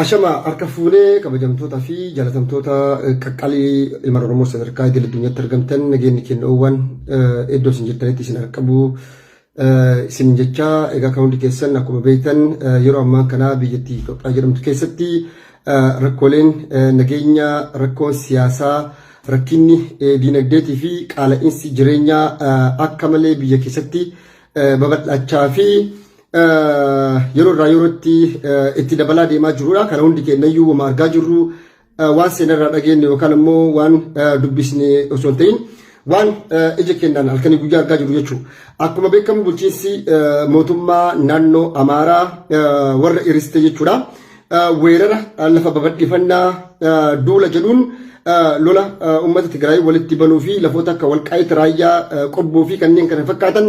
Ashama harka fuunee kabajamtoota fi jaalatamtoota qaqqaalii ilmaan Oromoo sadarkaa idil addunyaatti argamtan, nageenyi keenya oowwan iddoo isin jirtanitti isin harqabu isin jechaa. Egaa kan hundi keessan akkuma beektan, yeroo ammaan kanaa biyyattii Itoophiyaa jedhamtu keessatti rakkooleen nageenya, rakkoon siyaasaa, rakkinni diinagdeetii fi qaala'insi jireenyaa akka malee biyya keessatti babal'achaa fi yeroo irraa yerootti itti dabalaa deemaa jirudha. Kana hundi keenyayyuu wama argaa jirru, waan seenarraa dhageenye yookaan immoo waan dubbisne osoo hin ta'in, waan ija keenyaan halkanii guyyaa argaa jirru jechuudha. Akkuma beekamu, bulchiinsi mootummaa naannoo Amaaraa warra iriste jechuudha. Weerara lafa babal'ifannaa duula jedhuun lola uummata Tigraay walitti banuu fi lafoota akka Walqaayit, Raayyaa, Qobboo fi kanneen kana fakkaatan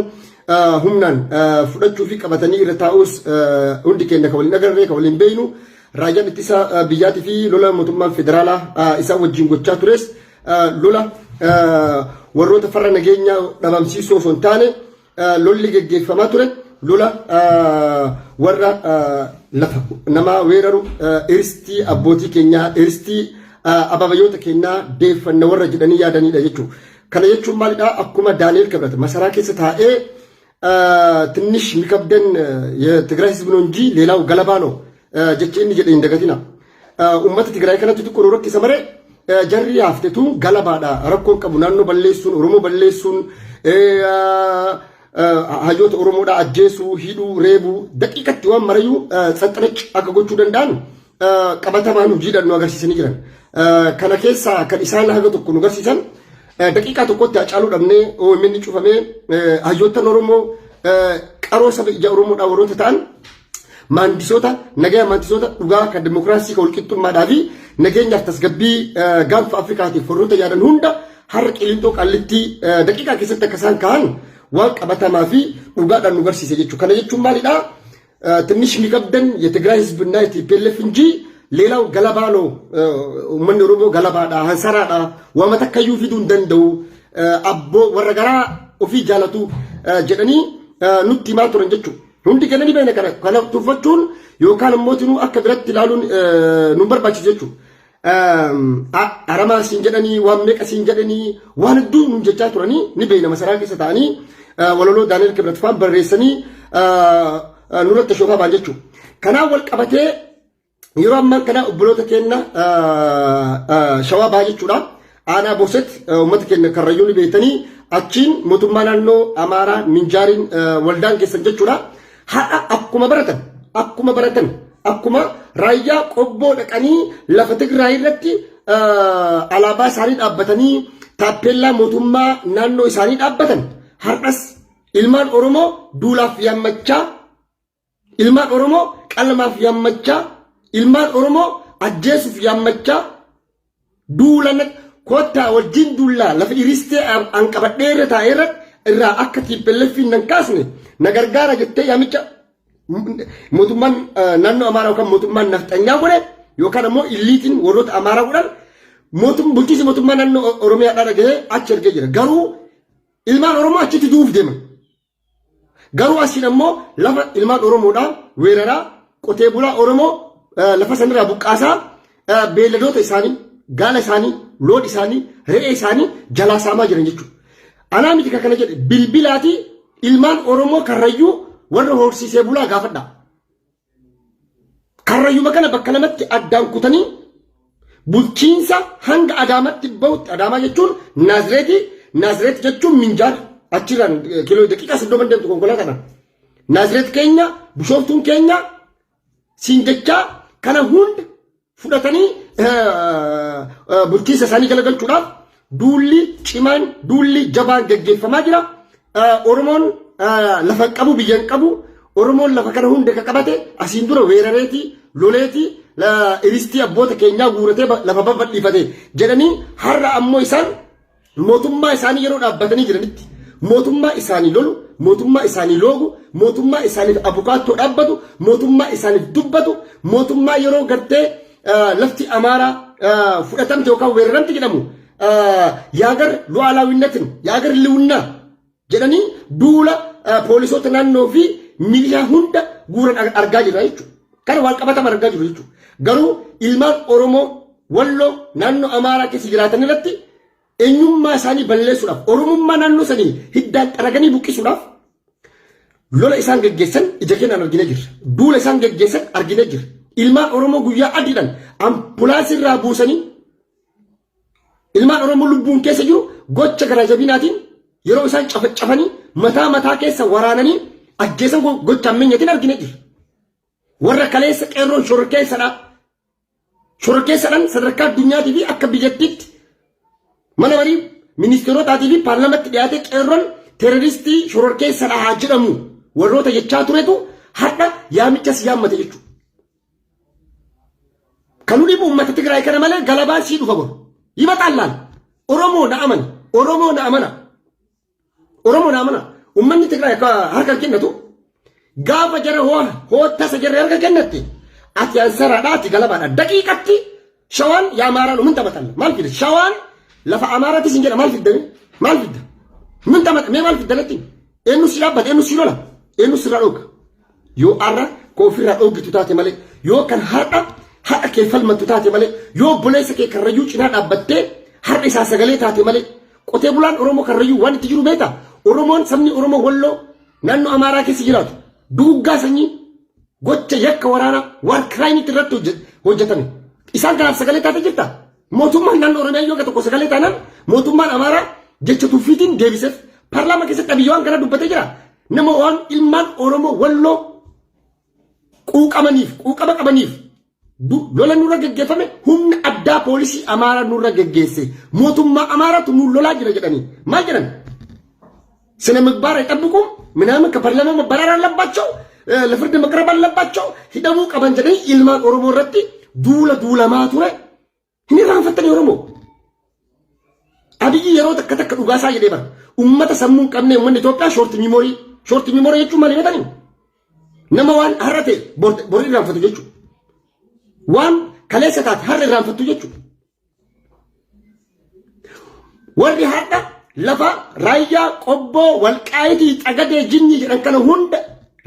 humnaan fudhachuu fi qabatanii irra taa'us hundi keenya kan waliin agarree, kan waliin beeynu. Raayyaan ittisa biyyaatii fi lola mootummaan federaalaa isaan wajjin gochaa tures lola warroota farra nageenya dhabamsiisuu osoo hin taane, lolli geggeeffamaa ture lola warra lafa namaa weeraru, iristii abbootii keenyaa, iristii ababayyoota keenyaa deeffanna warra jedhanii yaadanidha jechuudha. Kana jechuun maalidhaa? Akkuma Daani'el Kibrat masaraa keessa taa'ee ትንሽ የሚከብደን የትግራይ ህዝብ ነው እንጂ ሌላው ገለባ ነው jecha inni jedhe hin dagatina. Uummata Tigraay kanatti xiqqoo nu rakkisa malee jarri haftetu galabaadha. Rakkoon qabu naannoo balleessuun, Oromoo balleessuun, hayyoota Oromoodhaa ajjeesuu, hidhuu, reebuu, daqiiqatti waan marayyuu tsaxxanachi akka gochuu danda'an qabatamaan hojiidhaan nu agarsiisanii jiran. Kana keessaa kan isaan haga tokko nu agarsiisan, daqiiqaa tokkotti Hacaaluu dhabnee, OMN cufamee, hayyoottan Oromoo qaroo saba ija Oromoodhaa warroota ta'an, maandisoota nagaya, maandisoota dhugaa kan dimokiraasii, kan walqixxummaadhaa fi nageenyaaf tasgabbii gaanfa Afrikaatiif warroota yaadan hunda har'a Qilinxoo, Qallittii daqiiqaa keessatti akka isaan ka'an waan qabatamaa fi dhugaadhaan nu garsiise jechuudha. Kana jechuun maalidhaa? ትንሽ የሚከብደን የትግራይ ህዝብና የቲፒኤልኤፍ እንጂ ሌላው ገለባ ነው። Uummanni Oromoo galabaadha, hansaraadha, waama takkayyuu fiduu hin danda'u, abboo warra garaa ofii jaalatu jedhanii nutti himaa turan jechuudha. Hundi keenya ni beekna kana. Kana tuffachuun yookaan immoo tinuu akka biratti ilaaluun nu barbaachisu jechuudha. Aramaa siin jedhanii, waan meeqa siin jedhanii, waan hedduu nuun jechaa turanii ni beekna. Masaraa keessa ta'anii walaloo Daani'el Kibrat faan barreessanii nurratti shoofaa ba'an jechuudha. Kanaaf wal qabatee yeroo ammaa kana obboloota keenya Shawaa Bahaa jechuudha. Aanaa Boset uummata keenya Karrayyuu ni beektanii, achiin mootummaa naannoo Amaaraa Minjaariin waldaan keessan jechuudha. Har'a akkuma baratan, akkuma Raayyaa Qobboo dhaqanii lafa Tigraay irratti alaabaa isaanii dhaabbatanii, taappeellaa mootummaa naannoo isaanii dhaabbatan, har'as ilmaan Oromoo duulaaf yaammachaa, ilmaan Oromoo qalmaaf yaammachaa, ilmaan Oromoo ajjeesuuf yaammachaa, duula kottaa wajjin duullaa, lafa iristee an qabadhee irra taa'ee irratti irraa akka TPLF nan kaasne na gargaara jettee yaamicha mootummaan naannoo Amaaraa yookaan mootummaan nafxanyaa godhe yookaan ammoo illiitiin warroota Amaaraa godhan bulchiinsi mootummaa naannoo Oromiyaadhaa dhagahee achi ergee jira. Garuu ilmaan Oromoo achitti du'uuf deeman. Garuu asiin ammoo lafa ilmaan Oromoodhaa weeraraa, qotee bulaa Oromoo lafa sanirraa buqqaasaa, beeyladoota isaanii, gaala isaanii, loon isaanii, re'ee isaanii jalaa saamaa jiran jechuudha. Anaa miti kan kana jedhe, bilbilaatii ilmaan Oromoo Karrayyuu warra horsiisee bulaa gaafadhaa. Karrayyuma kana bakka lamatti addaan kutanii bulchiinsa hanga Adaamatti bahutti, Adaamaa jechuun Naazireetii, Naazireet jechuun Minjaar, achirraan kiiloo daqiiqaa 30 deemtu konkolaataadhaan. Naazireet keenya, Bishooftuun keenya siin jechaa kana hunda fudhatanii bulchiinsa isaanii galagalchuudhaaf duulli cimaan, duulli jabaan geggeeffamaa jira. Oromoon lafa hin qabu, biyya hin qabu. Oromoon lafa kana hunda ka qabate asiin dura weerareeti, loleeti, iristii abboota keenyaa guuratee lafa babal'ifate jedhanii, har'a ammoo isaan mootummaa isaanii yeroo dhaabbatanii jiranitti mootummaa isaanii lolu, mootummaa isaanii loogu, mootummaa isaaniif abukaattoo dhaabbatu, mootummaa isaaniif dubbatu, mootummaa yeroo gartee lafti Amaaraa fudhatamte yookaan weeraramte jedhamu የሀገር ሉዓላዊነትን የሀገር ህልውና jedhanii duula poolisoota naannoo fi milishaa hunda guuran argaa jirra jechuudha. Kana waan qabatama argaa jiru jechuudha. Garuu ilmaan Oromoo Walloo naannoo Amaaraa keessa jiraatan irratti eenyummaa isaanii balleessuudhaaf, Oromummaa naannoo sanii hiddaan xaraganii buqqisuudhaaf lola isaan geggeessan ija keenyaan arginee jirra. Duula isaan geggeessan arginee jirra. Ilmaan Oromoo guyyaa adiidhaan ampulaansii irraa buusanii ilmaan Oromoo lubbuun keessa jiru gocha garaa jabinaatiin yeroo isaan cafacafanii mataa mataa keessa waraananii ajjeesan gocha ammeenyatiin arginee jirra. Warra kaleessa qeerroon shororkeessadha. Shororkeessadhaan sadarkaa addunyaatii fi akka biyyattiitti mana marii ministeerotaatii fi paarlaamatti dhiyaatee qeerroon teeroristii shororkeessadha haa jedhamu warroota jechaa turetu har'a yaamicha si yaammate jechuudha. Kan nu dhibu uummata Tigraay kana malee galabaan sii dhufa boru. Yimaxaan laal. Oromoo na amani. Oromoo na amana. Oromoo na amana. Uummanni Tigraay akka harka kennatu gaafa jara hoottasa jarri harka kennatte ati ansaraadha ati galabaadha. Daqiiqatti shawaan yaa Amaaraan min taphatan maal fida? Shawaan lafa Amaaraatis hin jedha maal fidda? Maal fidda? Min taphata mee maal fidda natti? Eenyu si dhaabbata eenyu si lola eenyu sirraa dhooga? Yoo har'a ka ofirraa dhooggitu taate malee, yoo kan har'a haqa kee falmattu taate malee, yoo obboleessa kee karrayyuu cinaa dhaabbattee har'a isaa sagalee taate malee, qotee bulaan Oromoo karrayyuu waan itti jiru beektaa? Oromoon sabni Oromoo Walloo naannoo Amaaraa keessa jiraatu duguggaa sanyii gocha yakka waraanaa war crime irratti hojjetame. Isaan kanaaf sagalee taate jirta? Mootummaan naannoo Oromiyaa yoo tokko sagalee taanaan mootummaan Amaaraa jecha tuffiitiin deebiseef paarlaamaa keessatti Abiyyi waan kana dubbatee jira. Nama waan ilmaan Oromoo Walloo quuqamaniif quuqama qabaniif lola nurra geggeeffame humna addaa poolisii Amaaraa nurra geggeesse mootummaa Amaaraatu nu lolaa jira jedhanii maal jedhan? ስነ ምግባር አይጠብቁም ምናምን ከፓርላማ መባረር አለባቸው፣ ለፍርድ መቅረብ አለባቸው፣ hidhamuu qaban jedhanii ilmaan Oromoo irratti duula duulamaa ture hin irraanfattanii Oromoo. Abiyyi yeroo takka takka dhugaasaa jedhee bara. Ummata sammuu hin qabne uummanni Itoophiyaa short memory. Short memory jechuun maal himatanii? Nama waan har'a ta'e bor irraanfatu jechuudha. Waan kaleessa taate har'a irraanfattu jechuudha. Warri har'a lafa Raayyaa, Qobboo, Walqaayitii, Xagadee, Jinnii jedhan kana hunda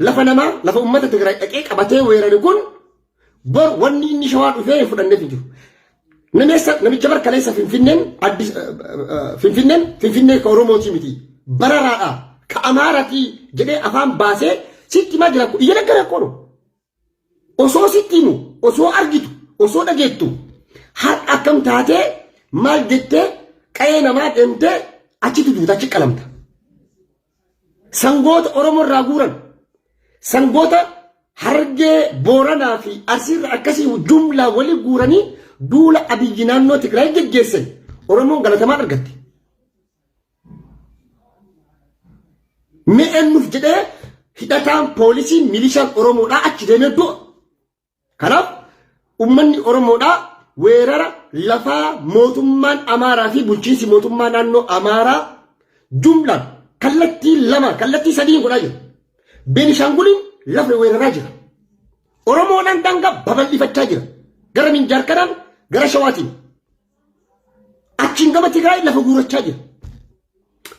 lafa namaa, lafa uummata Tigraay dhaqee qabatee weerare kun bor wanni inni Shawaa dhufee hin fudhanneef hin jiru. Nameessa namicha bar kaleessa Finfinneen Addis Finfinneen Finfinnee ka Oromootii miti bararaadha ka Amaaratii jedhee afaan baasee sitti himaa jira iyya daggara koonu. Osoo sitti himu, osoo argitu, osoo dhageettu har'a akkam taatee maal jettee qa'ee namaa deemtee achitti duuta achi qalamta. Sangoota Oromoo irraa guuran, sangoota Harargee, Booranaa fi Arsiirra akkasii jumlaa walii guuranii duula Abiyyi naannoo Tigraay geggeessan Oromoon galatamaan argatte. Mee eenyuuf jedhee hidhataan poolisii milishaan Oromoodhaa achi deemee du'a. Kanaaf uummanni Oromoodhaa weerara lafaa mootummaan Amaaraa fi bulchiinsi mootummaa naannoo Amaaraa jumlaan kallattii lama kallattii sadiin godhaa jira. Beenishaanguliin lafa weeraraa jira. Oromoodhaan daangaa babal'ifachaa jira. Gara Minjaar kanaan gara Shawaatiin. Achiin gama Tigraay lafa guurachaa jira.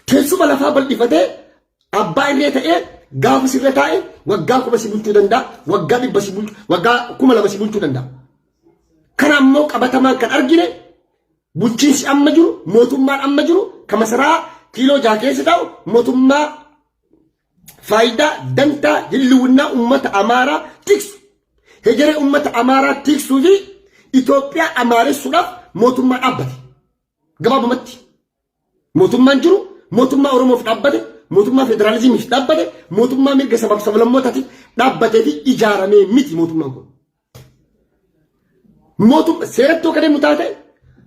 Teessuma lafaa bal'ifatee abbaa irree ta'ee gaafa sirra taa'e waggaa 1000 si bulchuu danda'a, waggaa 100 si bulchuu, waggaa 2000 si bulchuu danda'a. Kana ammoo qabatamaan kan argine bulchiinsi amma jiru, mootummaan amma jiru, kan masaraa kiiloo 6 keessa taa'u mootummaa faayidaa dantaa hilliwunnaa uummata Amaaraa tiksu, hegeree uummata Amaaraa tiksuu fi Itoophiyaa amaaressuudhaaf mootummaa dhaabbate. Gabaabumatti mootummaan jiru mootummaa Oromoof dhaabbate, mootummaa federaalizimiif dhaabbate, mootummaa mirga sabaaf sablammootaatiif dhaabbatee fi ijaaramee miti mootummaan kun. Mootummaa seeratti yoo kan deemu taate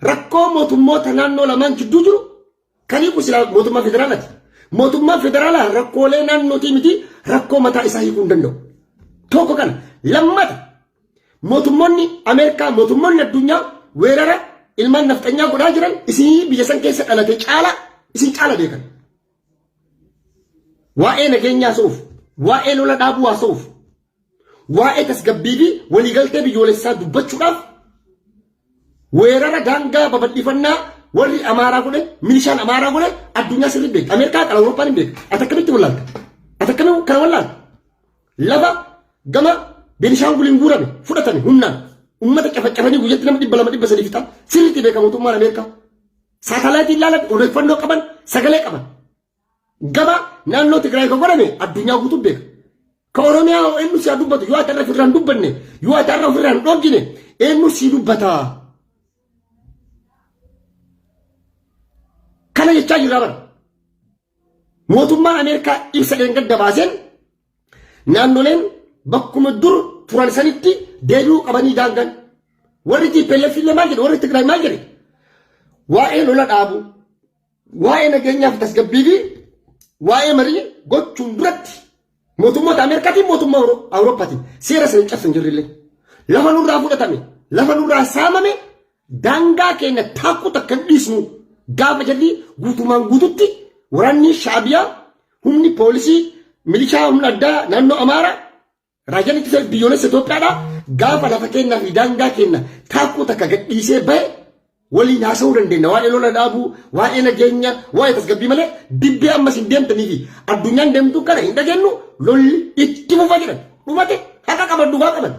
rakkoo mootummoota naannoo lamaan jidduu jiru kan hiiku silaa mootummaa federaalaati. Mootummaan federaalaa rakkoolee naannootii miti rakkoo mataa isaa hiikuu hin danda'u. Tokko kana. Lammata mootummoonni Ameerikaa mootummoonni addunyaa weerara ilmaan nafxanyaa godhaa jiran isin biyya san keessa dhalate caala isin caala beekan. Waa'ee nageenyaa haasa'uuf, waa'ee lola dhaabuu haasa'uuf, waa'ee tasgabbii fi waliigaltee biyyoolessaa dubbachuudhaaf weerara daangaa babal'ifannaa warri Amaaraa godhe, milishaan Amaaraa godhe addunyaa sirrii beekti. Ameerikaa qala Awurooppaan hin beekti. Ati akkamitti wallaalta? Ati akkamitti kana wallaalta? Lafa gama Beenishaanguliin guurame fudhatame humnaan uummata cafacafanii guyyatti nama 200 300 fixa sirriitti beeka mootummaan Ameerikaa. Saatalaayitiin ilaalan odeeffannoo qaban sagalee qaban. Gama naannoo Tigraay kan godhame addunyaa guutuu beeka. Ka Oromiyaa hoo eenyu si haa dubbatu yoo ati irra ofirraa hin dubbanne yoo ati irra ofirraa hin dhoorgine eenyu si dubbata. Kana jechaa jirra bara. Mootummaan Ameerikaa ibsa dheengadda baaseen naannoleen bakkuma dur turan sanitti deebi'uu qabanii daangan. Warri TPLF illee maal jedhe warri Tigraay maal jedhe waa'ee lola dhaabu waa'ee nageenyaaf tasgabbii fi waa'ee marii gochuun duratti mootummoota Ameerikaatiin mootummaa Awurooppaatiin seera sana hin cabsan jirrillee. Lafa nurraa fudhatame, lafa nurraa saamame daangaa keenya taakkuu takka hin dhiisnu gaafa jalli guutumaan guututti waraanni Shaabiyaa humni poolisii milishaa humna addaa naannoo Amaaraa Raayyaan ittisa biyyoolessa Itoophiyaadhaa gaafa lafa keenyaa fi daangaa keenya taakkuu takka gadhiisee bahe waliin haasa'uu dandeenya. Waa'ee lola dhaabuu, waa'ee nageenya, waa'ee tasgabbii malee dibbee ammas hin deemtanii fi addunyaan deemtu kana hin dhageenyu lolli itti fufa jedhan. Dhumate haqa qaban dhugaa qaban.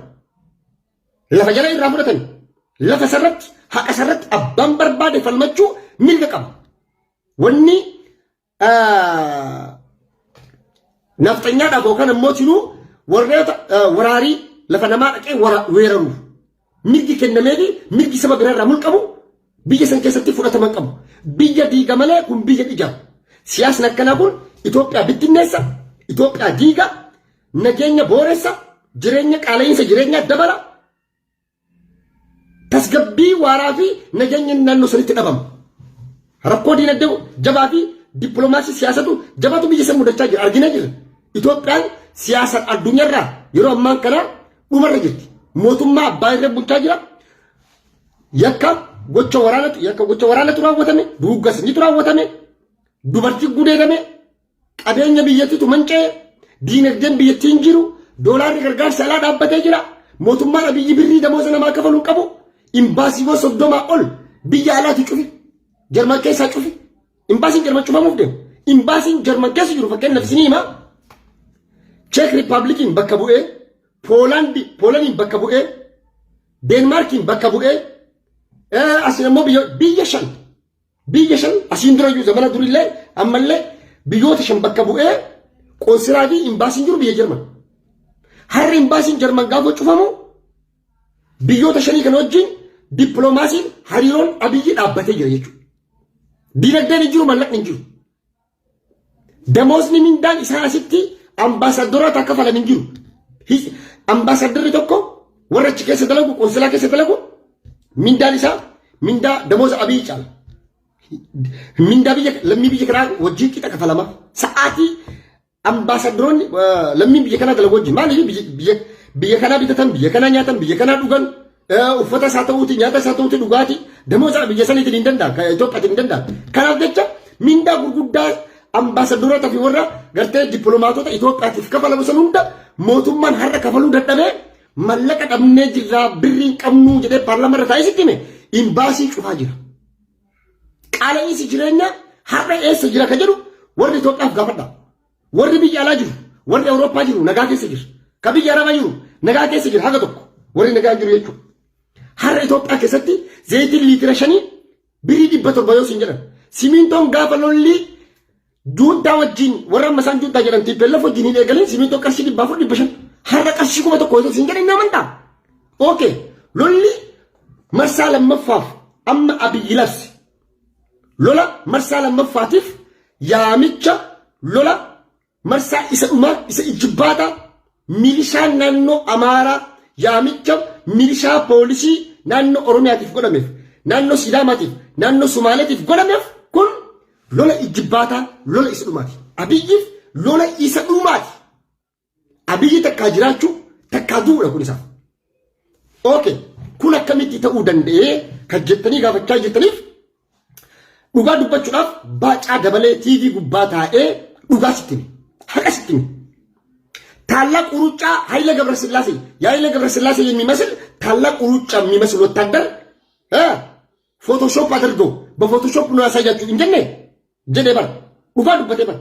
Lafa jala irraa fudhatan. Lafa sarratti haqa sarratti abbaan barbaade falmachuu mirga qaba. Wanni Nafxanyaadhaaf yookaan ammoo tinuu warroota waraarii lafa namaa dhaqee weeraruuf mirgi kennameefi mirgi saba biraarraa mulqamu biyya san keessatti fudhatama hin qabu. Biyya diiga malee kun biyya ijaaru. Siyaasni akkanaa kun Itoophiyaa bittinneessa, Itoophiyaa diiga, nageenya booressa, jireenya qaala'iinsa jireenyaa dabala, Tasgabbii waaraa fi nageenyi naannoo sanitti dhabama. Rakkoo diinagdee jabaa fi dippiloomaasii siyaasatu jabaatu biyya san mudachaa jira arginee jirra. Itoophiyaan siyaasaan addunyaarraa yeroo ammaan kana dhumarra jirti. Mootummaa abbaa irree bulchaa jira. Yakka gocha waraanatu yakka gocha waraanatu raawwatame, duugga sanyiitu raawwatame, dubartii gudeedame, Qabeenya biyyattiitu manca'e, diinagdeen biyyattii hin jiru, doolaarri gargaarsa alaa dhaabbatee jira, mootummaan Abiyyi birrii damooza namaa kafalu hin qabu, imbaasiiwwan 30 ol biyya alaati cufe, Jarman keessaa cufe, imbaasiin Jarman cufamuuf deema. Imbaasiin Jarman keessa jiru fakkeenyaaf isinii himaa, Cheek Riippaabilikiin bakka bu'ee, Poolaandi, Poolaniin bakka bu'ee, Deenmaarkiin bakka bu'ee, asiin ammoo biyya shan Biyya shan asiin dura iyyuu zamana durillee ammallee biyyoota shan bakka bu'ee qoonsilaa fi imbaasiin jiru biyya Jarman. Har'a imbaasiin Jarman gaafa cufamu biyyoota shanii kana wajjin dippiloomaasiin hariiroon Abiyyi dhaabbatee jira jechuudha. Dinagdeen hin jiru mallaqni hin jiru. Damoosni mindaan isaan asitti ambaasadoroota akka kafalan hin jiru. Ambaasadorri tokko warra achi keessa dalagu qoonsilaa keessa dalagu mindaan isaa mindaa damooza Abiyyi caala. Mindaa biyya lammii biyya kanaa wajjin qixa kafalama. Sa'aatii ambaasadoroonni lammiin biyya kanaa dalagu wajjin maaliif biyya kanaa bitatan biyya kanaa nyaatan biyya kanaa dhugan uffata isaa ta'uuti nyaata isaa ta'uuti dhugaatii damooza biyya saniitiin hin danda'an kan Itoophiyaatiin hin danda'an. Kanaaf jecha mindaa gurguddaa ambaasadoroota fi warra gartee dippiloomaatota Itoophiyaatiif kafalamu san hunda mootummaan har'a kafaluu dadhabee mallaqa dhabnee jirraa birrii hin qabnuu jedhee paarlaamaa irra taa'ee sitti hime imbaasii cufaa jira. Qaala'iinsi jireenyaa har'a eessa jira ka jedhu warri Itoophiyaaf gaafadha. Warri biyya alaa jiru, warri Awurooppaa jiru nagaa keessa jira. Ka biyya Arabaa jiru nagaa keessa jira haga tokko. Warri nagaa jiru jechuudha. Har'a Itoophiyaa keessatti zayitiin liitira 5 birrii 700 yoo siin jedhan. Simintoon gaafa lolli juuntaa wajjin warra amma isaan juuntaa jedhan TPLF wajjin hin eegalin simintoo qarshii 400 500 har'a qarshii 1000 yoo siin jedhan hin amantaa. Okay, lolli marsaa lammaffaaf amma Abiyyi labse. Lola marsaa lammaffaatiif yaamicha lola marsaa isa dhumaa isa ijjibbaataa milishaan naannoo Amaaraa yaamicha milishaa poolisii naannoo Oromiyaatiif godhameef naannoo Sidaamaatiif naannoo Sumaaleetiif godhameef kun lola ijjibbaataa lola isa dhumaati. Abiyyiif lola isa dhumaati. Abiyyi takkaa jiraachuu takkaa du'uudha kun isaaf. Okay, kun akkamitti ta'uu danda'ee kan jettanii gaafachaa jirtaniif dhugaa dubbachuudhaaf Baacaa Dabalee TV gubbaa taa'ee dhugaa sitti hime. Haqa sitti hime. ታላቅ ሩጫ ኃይለ ገብረስላሴ የኃይለ ገብረስላሴ የሚመስል ታላቅ ሩጫ የሚመስል ወታደር ፎቶሾፕ አድርገው በፎቶሾፕ ነው ያሳያችሁ እንጀኔ jedhee bara dhugaa dubbatee bara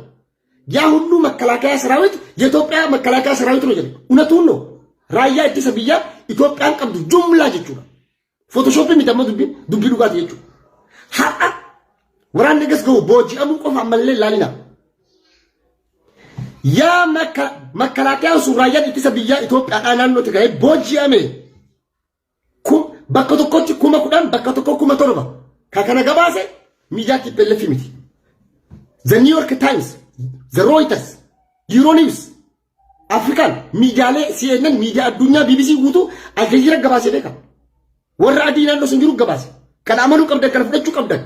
ያ ሁሉ መከላከያ ሰራዊት የኢትዮጵያ መከላከያ ሰራዊት ነው jedhe እውነቱን ነው። Raayyaa ittisa biyyaa Itoophiyaan qabdu jumlaa jechuudha. Photoshopii miti amma dubbiin dubbii dhugaati jechuudha. Har'a waraanni gas gahu booji'amuu qofa ammallee laalina. Yaa makkalaakiyaan sun raayyaan ittisa biyyaa Itoophiyaadhaa naannoo Tigraay booji'ame. Bakka tokkotti 10,000, bakka tokko 7,000. Ka kana gabaase miidiyaa TPLF miti. The New York Times, The Reuters, Euronews, Afrikaan miidiyaalee CNN, miidiyaa addunyaa, BBC guutuu, Aljazeera gabaasee beeka. Warra adii naannoo sun jiru gabaase. Kana amanuu qabdan, kana fudhachuu qabdan.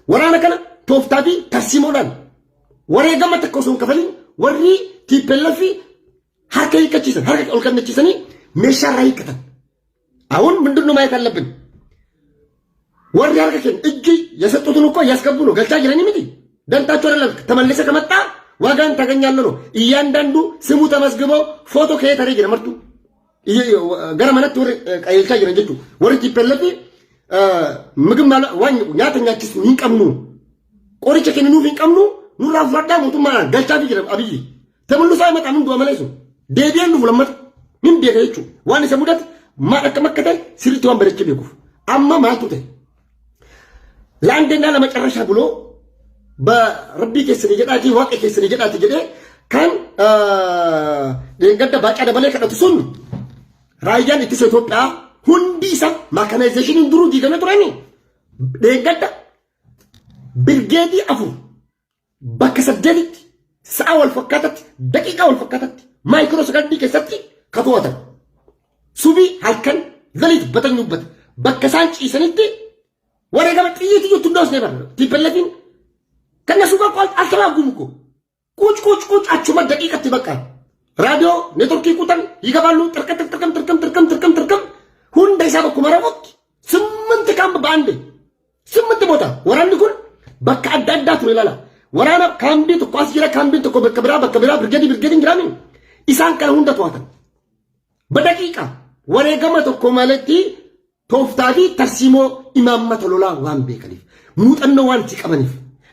Waraana kana tooftaa fi tarsiimoodhaan wareegama takka osoo hin kafalin warri TPLF harka hiikkachiisan, harka ol kennachiisanii meeshaa irraa hiikkatan. አሁን ምንድን ነው ማየት አለብን? Warri harka kennu እጅ የሰጡትን እኮ እያስገቡ ነው። Galchaa jiranii miti ደንታቸው አይደለም። ተመልሰ ከመጣ ዋጋን ታገኛለህ ነው። እያንዳንዱ ስሙ ተመዝግቦ ፎቶ ከየት አረ jira martu gara manatti warri qajeelchaa jiran jechuudha. Warri TPLF ምግብ waan nyaata nyaachisu hin qabnu, qoricha kenninuuf hin qabnu, nurraa fudhadhaa mootummaadhaan galchaafi jira Abiyyi. ተመልሶ አይመጣም du'a malee sun deebi'een dhufu lammata hin beeka jechuudha. Waan isa mudate maal akkam akka ta'e sirriitti waan bareechee beekuuf. Amma maaltu ta'e? ለአንዴና ለመጨረሻ ብሎ በረቢ keessanii jedhaatii waaqa keessanii jedhaati jedhee kan dheengadda Baacaa Dabalee kadhatu sun raayyaan ittisa Itoophiyaa hundi isa mechanizationiin duruu diigamee turani dheengadda birgeedii afur bakka saddeetitti sa'a wal fakkaatatti, daqiiqaa wal fakkaatatti, micro secondii keessatti ka to'atan subii halkan ሌሊት በተኙበት bakka isaan ciisanitti wareegama xiyyiitii jettu hundaa bara TPLFiin ከነሱ ጋር እኮ አልተዋጉም እኮ። ቁጭ ቁጭ ቁጭ achuma daqiiqatti በቃ raadiyoo networkii kutan ይገባሉ። ጥርቅም ጥርቅም ጥርቅም ጥርቅም ጥርቅም ጥርቅም hunda isaa bakkuma rafutti ስምንት ካምፕ በአንዴ ስምንት ቦታ። Waraanni kun bakka adda addaa ture ilaala. Waraana kaambii tokko as jira, kaambiin tokko bakka biraa, bakka biraa, birgeedii birgeediin jiraami isaan kana hunda to'atan. በደቂቃ wareegama tokko maletti tooftaa fi tarsiimoo imaammata lolaa waan beekaniif, muuxannoo waan itti qabaniif,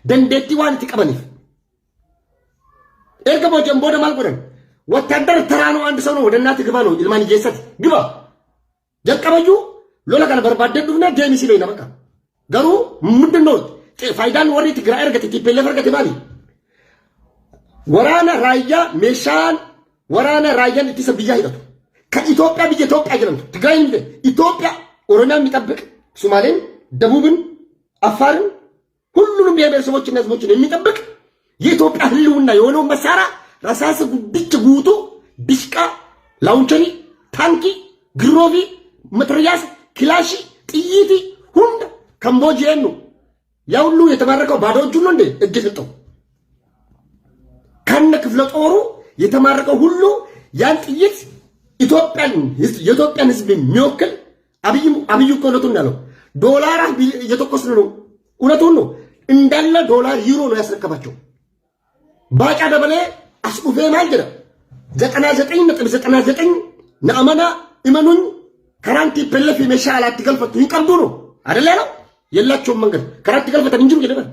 dandeettii waan itti qabaniif. Erga booji'an booda maal godhan? ወታደር ተራ ነው፣ አንድ ሰው ነው። ወደ እናትህ ግባ ነው። Ilmaan hiyyeessati ግባ jalqabayyuu lola kana barbaaddee dhufne deemi si beeyna baqa. Garuu ምንድን ነው faayidaan warri Tigraay argate, TPLF argate maali? Waraana raayyaa meeshaan waraana raayyaan ittisa biyyaa hidhatu kan Itoophiyaa, biyya Itoophiyaa jedhamtu, Tigraay miti, ኢትዮጵያ ኦሮሚያን የሚጠብቅ፣ ሶማሌን፣ ደቡብን፣ አፋርን፣ ሁሉንም ብሔር ብሔረሰቦችና ህዝቦችን የሚጠብቅ የኢትዮጵያ ህልውና የሆነውን መሳሪያ rasaasa guddicha guutuu dishqaa, launcherii, taankii, girroofii, መትረያስ፣ kilaashii, xiyyiitii hunda kan booji'een ነው። ያ ሁሉ የተማረከው ባዶ እጁን ነው እንዴ እጅ የሰጠው? ከነ ክፍለ ጦሩ የተማረከው ሁሉ ያን ጥይት ኢትዮጵያን የኢትዮጵያን ህዝብ የሚወክል አብይ እኮ እውነቱን ያለው ዶላር እየተኮስን ነው። እውነቱን ነው። እንዳለ ዶላር ዩሮ ነው ያስረከባቸው። ባጫ ደበሌ as dhufee maal jedha? 99.99 na amanaa, እመኑኝ karaan TPLF meeshaa alaatti galfattu hin qabdu ነው አይደል ያለው። የላቸውም መንገድ karaatti galfatan hin jiru jedhe።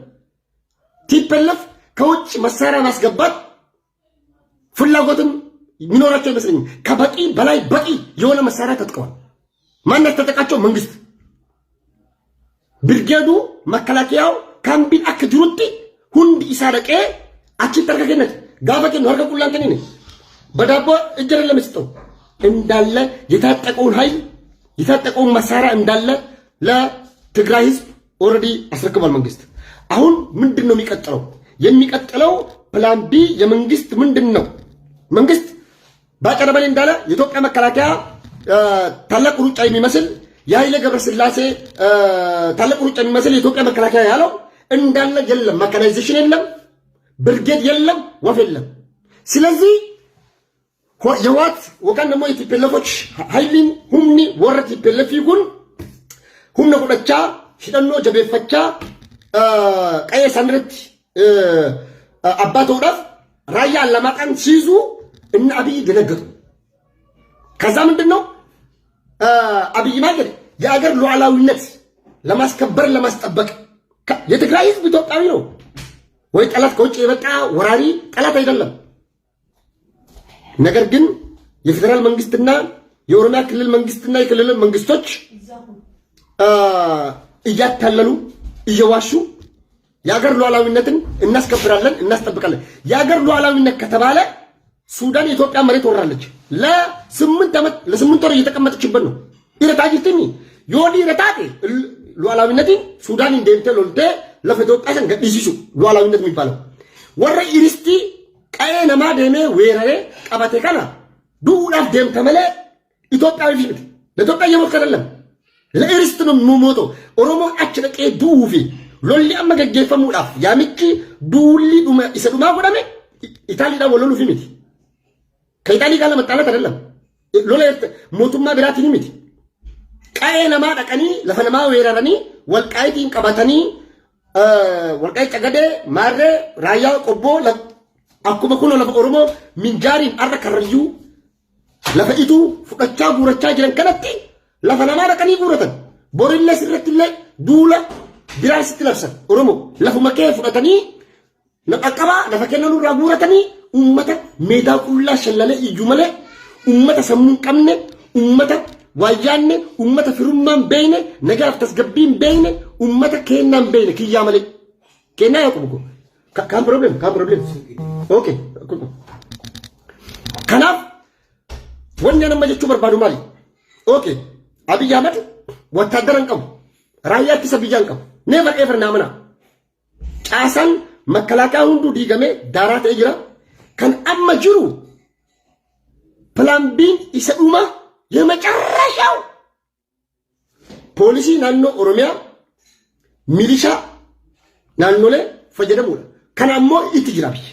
TPLF ከውጭ መሳሪያ ማስገባት ፍላጎትም የሚኖራቸው አይመስለኝም። ከበቂ በላይ በቂ የሆነ መሳሪያ ታጥቀዋል። ማን ያስታጠቃቸው? መንግስት። ብርጌዱ መከላከያው kaambiin akka jirutti hundi isaa dhaqee achitti harka kennate. Gaafa kennu harka qullaan kennine በዳቦ እጅ አይደለም የሰጠው፣ እንዳለ የታጠቀውን ኃይል የታጠቀውን መሳሪያ እንዳለ ለትግራይ ህዝብ already አስረክቧል መንግስት። አሁን ምንድን ነው የሚቀጥለው? የሚቀጥለው plan B የመንግስት ምንድን ነው? መንግስት ባጫ ደበሌ እንዳለ የኢትዮጵያ መከላከያ ታላቅ ሩጫ የሚመስል የኃይሌ ገብረስላሴ ታላቅ ሩጫ የሚመስል የኢትዮጵያ መከላከያ ያለው እንዳለ የለም። Mechanization የለም፣ ብርጌድ የለም፣ ወፍ የለም። ስለዚህ የህወሓት ወካን ደግሞ የ TPLFኦች ኃይሊን humni warra TPLF kun humna godhachaa, hidhannoo jabeeffachaa qe'ee isaan irratti abbaa ta'uudhaaf ራያ አላማጣን ሲይዙ እነ አብይ ደነገጡ። ከዛ ምንድን ነው አብይ ማለት የአገር ሉዓላዊነት ለማስከበር ለማስጠበቅ የትግራይ ህዝብ ኢትዮጵያዊ ነው ወይ ጠላት ከውጭ የመጣ ወራሪ ጠላት አይደለም። ነገር ግን የፌዴራል መንግስትና የኦሮሚያ ክልል መንግስትና የክልል መንግስቶች እያታለሉ እየዋሹ የአገር ሉዓላዊነትን እናስከብራለን፣ እናስጠብቃለን። የአገር ሉዓላዊነት ከተባለ ሱዳን የኢትዮጵያ መሬት ወራለች። ለ8 ዓመት ለ8 ወር እየተቀመጠችበት ነው። Irra jirtimi yoo dhiira taate ሉዓላዊነትን ሱዳን deemtee loltee lafa Itoophiyaa san gadhiisisu ሉዓላዊነት የሚባለው warra iristii qa'ee namaa deemee weeraree qabate kana du'uudhaaf deemta malee Itoophiyaaf miti. ለኢትዮጵያ እየሞትክ አይደለም፣ ለእርስት ነው የምሞተው። Oromoon achi dhaqee du'uu fi lolli amma gaggeeffamuudhaaf yaamichi duulli dhuma isa dhumaa godhame Itaaliidhaan wal loluufi miti. ከኢጣሊ ጋር ለመጣላት አይደለም። Lola mootummaa biraatiin miti. Qa'ee namaa dhaqanii lafa namaa weeraranii Walqaayitiin qabatanii Walqaayit Cagadee, Maarree, Raayyaa, Qobboo akkuma kun lafa Oromoo Minjaariin arra Karrayyuu lafa Ituu fudhachaa guurachaa jiran kanatti lafa namaa dhaqanii guuratan. Borillee sirratti illee duula biraa sitti labsan. Oromoo lafuma kee fudhatanii qaqqabaa lafa kennan irraa guuratanii uummata meedaa qullaa shallalee iyyuu malee uummata sammuu hin qabne, uummata waayyaanne, uummata firummaa hin beekne, nagaaf tasgabbii hin beekne, uummata kennaa hin beekne kiyyaa malee. Kennaa yaa qabu kaan problem kaan problem. Okay. Kanaaf wanni nama jechuu barbaadu maali? Okay. Abiy Ahmed wattaadara hin qabu. Raayyaa ittisa biyyaa hin qabu. Never ever naamana. Caasaan makalaakaa hunduu diigamee daaraa ta'ee jira. Kan amma jiru plan B iin isa dhuma የመጨረሻው poolisii naannoo Oromiyaa, milishaa naannolee fayyadamuudha. Kana ammoo itti jira biyya.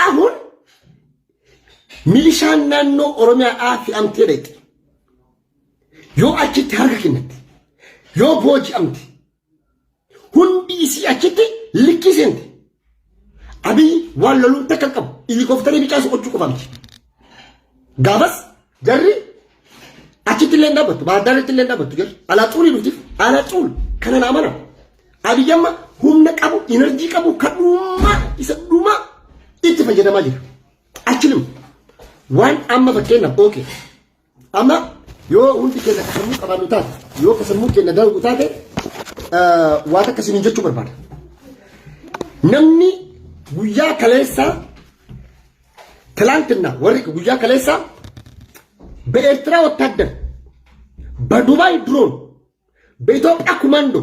አሁን milishaan naannoo Oromiyaa fe'amtee dhaqxe. Yoo achitti harka kennatte, yoo booji'amte, hundi isii achitti likkii seente. Abiy waan loluun takka hin qabu. Helikoophtarii bicaa soqochuu qofa miti. Gaafas jarri achitti illee hin dhaabbattu. Baardaaritti illee hin dhaabbattu jarri. Alaa xuulii dhuftiif alaa xuul kana na amana. Abiy amma humna qabu, energy qabu kan dhumaa isa dhumaa itti fayyadamaa jira. Achilim waan amma fakkeenyaaf okay. Amma yoo hundi keenya ka sammuu qabaannu taate, yoo ka sammuu keenya dalagu taate, waan akkasiin jechuu barbaada. Namni guyyaa kaleessaa ትላንትና warri guyyaa kaleessaa በኤርትራ ወታደር፣ በዱባይ ድሮን፣ በኢትዮጵያ ኮማንዶ፣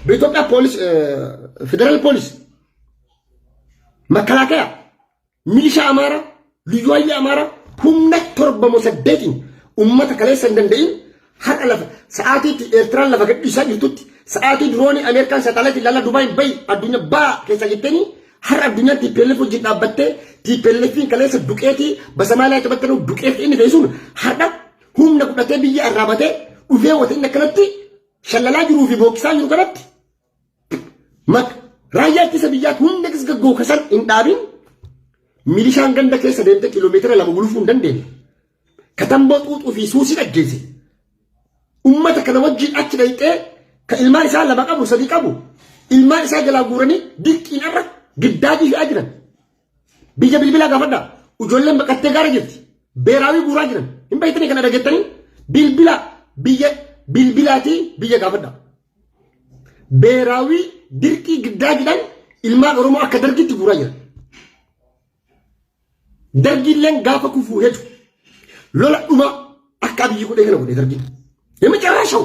በኢትዮጵያ ፖሊስ፣ ፌዴራል ፖሊስ፣ መከላከያ፣ ሚሊሻ አማራ፣ ልዩ ኃይል አማራ humna torba moo saddeetiin ummata kaleessa hin danda'in har'a lafa sa'aatiitti Eertiraan lafa gadhiisaa jirtutti, sa'aatii diroonii Ameerikaan satellite ilaala Dubaayin bayi addunyaa baa keessa jettanii har'a addunyaan TPLF wajjin dhaabbattee TPLFin kaleessa duqeetii basamaaliyaa taphatanii duqeetii inni ta'e sun har'a humna godhatee biyya arraabatee dhufee wata inni akkanatti shallalaa jiruu fi bookkisaa jiru kanatti raayyaa ittisa biyyaatti humna gaggoo kasan hin dhaabin milishaan ganda keessa deemtee kiiloomeetira 2 gulufuu hin dandeenye. Katamboo xuuxuu fi suusii dhaggeesse. Ummata kana wajjin achi dhayxee ka ilmaan isaa lama qabu sadii qabu ilmaan isaa jalaa guuranii dirqiin irra giddaajii fe'aa jiran. Biyya bilbilaa gaafadhaa. Ijoolleen baqattee gaara jirti. Beeraawii guuraa jiran. Hin beektanii kana dhageettanii bilbila biyya bilbilaatii biyya gaafadhaa. Beeraawii dirqii giddaajiidhaan ilmaan Oromoo akka dargitti guuraa jiran. Dargiilleen gaafa kufuu hedu lola dhuma akka Abiyyi godhee kana godhee dargiin. የመጨረሻው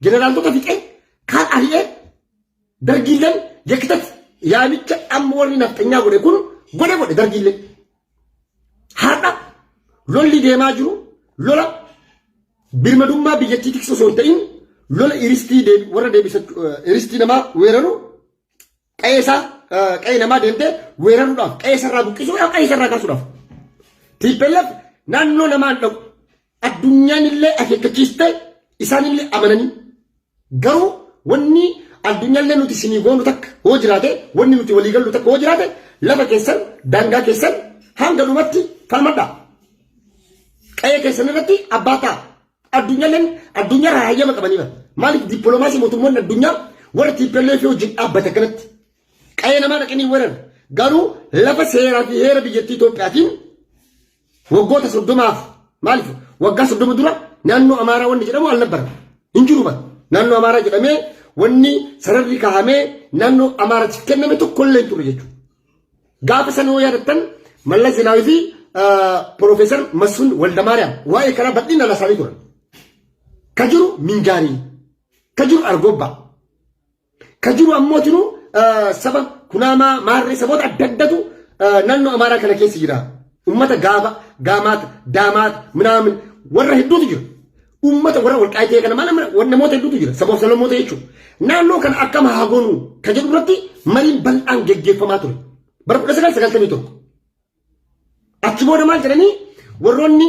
ጀነራልota fixee kaan ari'ee dargiilleen የክተት yaamicha amma warri nafxanyaa godhe kun godhe godhe dargiilleen. Har'a lolli deemaa jiru lola birmadummaa biyyattii tiksu osoo hin ta'in lola iristii warra deebisachuu iristii namaa weeraru qe'ee isaa qe'ee namaa deemtee weeraruudhaaf qe'ee isarraa buqqisuudhaaf qe'ee isarraa kaasuudhaaf. TPLF naannoo namaan dhaqu addunyaan illee akeekkachiistee isaan illee amananii garuu wanni addunyaallee nuti isinii goonu takka hoo jiraate, wanni nuti walii gallu takka hoo jiraate, lafa keessan daangaa keessan hanga dhumatti falmadhaa. Qe'ee keessan irratti abbaa ta'a. Addunyaalleen addunyaarraa hayyama qabanii bara. Maaliif dippiloomaasii mootummoonni addunyaa warra TPLF wajjin dhaabbate kanatti qe'ee namaa dhaqanii weeraran garuu lafa seeraa fi heera biyyattii Itoophiyaatiin Waggoota 30f maaliif waggaa 30 dura naannoo Amaaraa wanni jedhamu alnabbaran. Hin jiru bara. Naannoo Amaaraa jedhamee wanni sararri kaa'amee naannoo Amaaraatiif kenname tokkollee hin turre jechuudha. Gaafa sana yoo yaadattan Mallas Zeenaawii fi Piroofeesar Masfin Waldamaariyaam waa'ee kanaa bal'inaan haasa'anii turan. Ka jiru Minjaarii, ka jiru Argobbaa, ka jiru ammoo jiru saba Kunaamaa, Maarree saboota adda addatu naannoo Amaaraa kana keessa jira. Uummata Gaaba, Gaamaat, Daamaat, Minaamin warra hedduutu jira. Uummata warra walqaayitee kana maal namoota hedduutu jira. Sabaaf sablammoota jechuudha. Naannoo kana akkam haa goonu ka jedhu irratti mariin bal'aan geggeeffamaa ture. Bara 1991. Achi booda maal jedhanii warroonni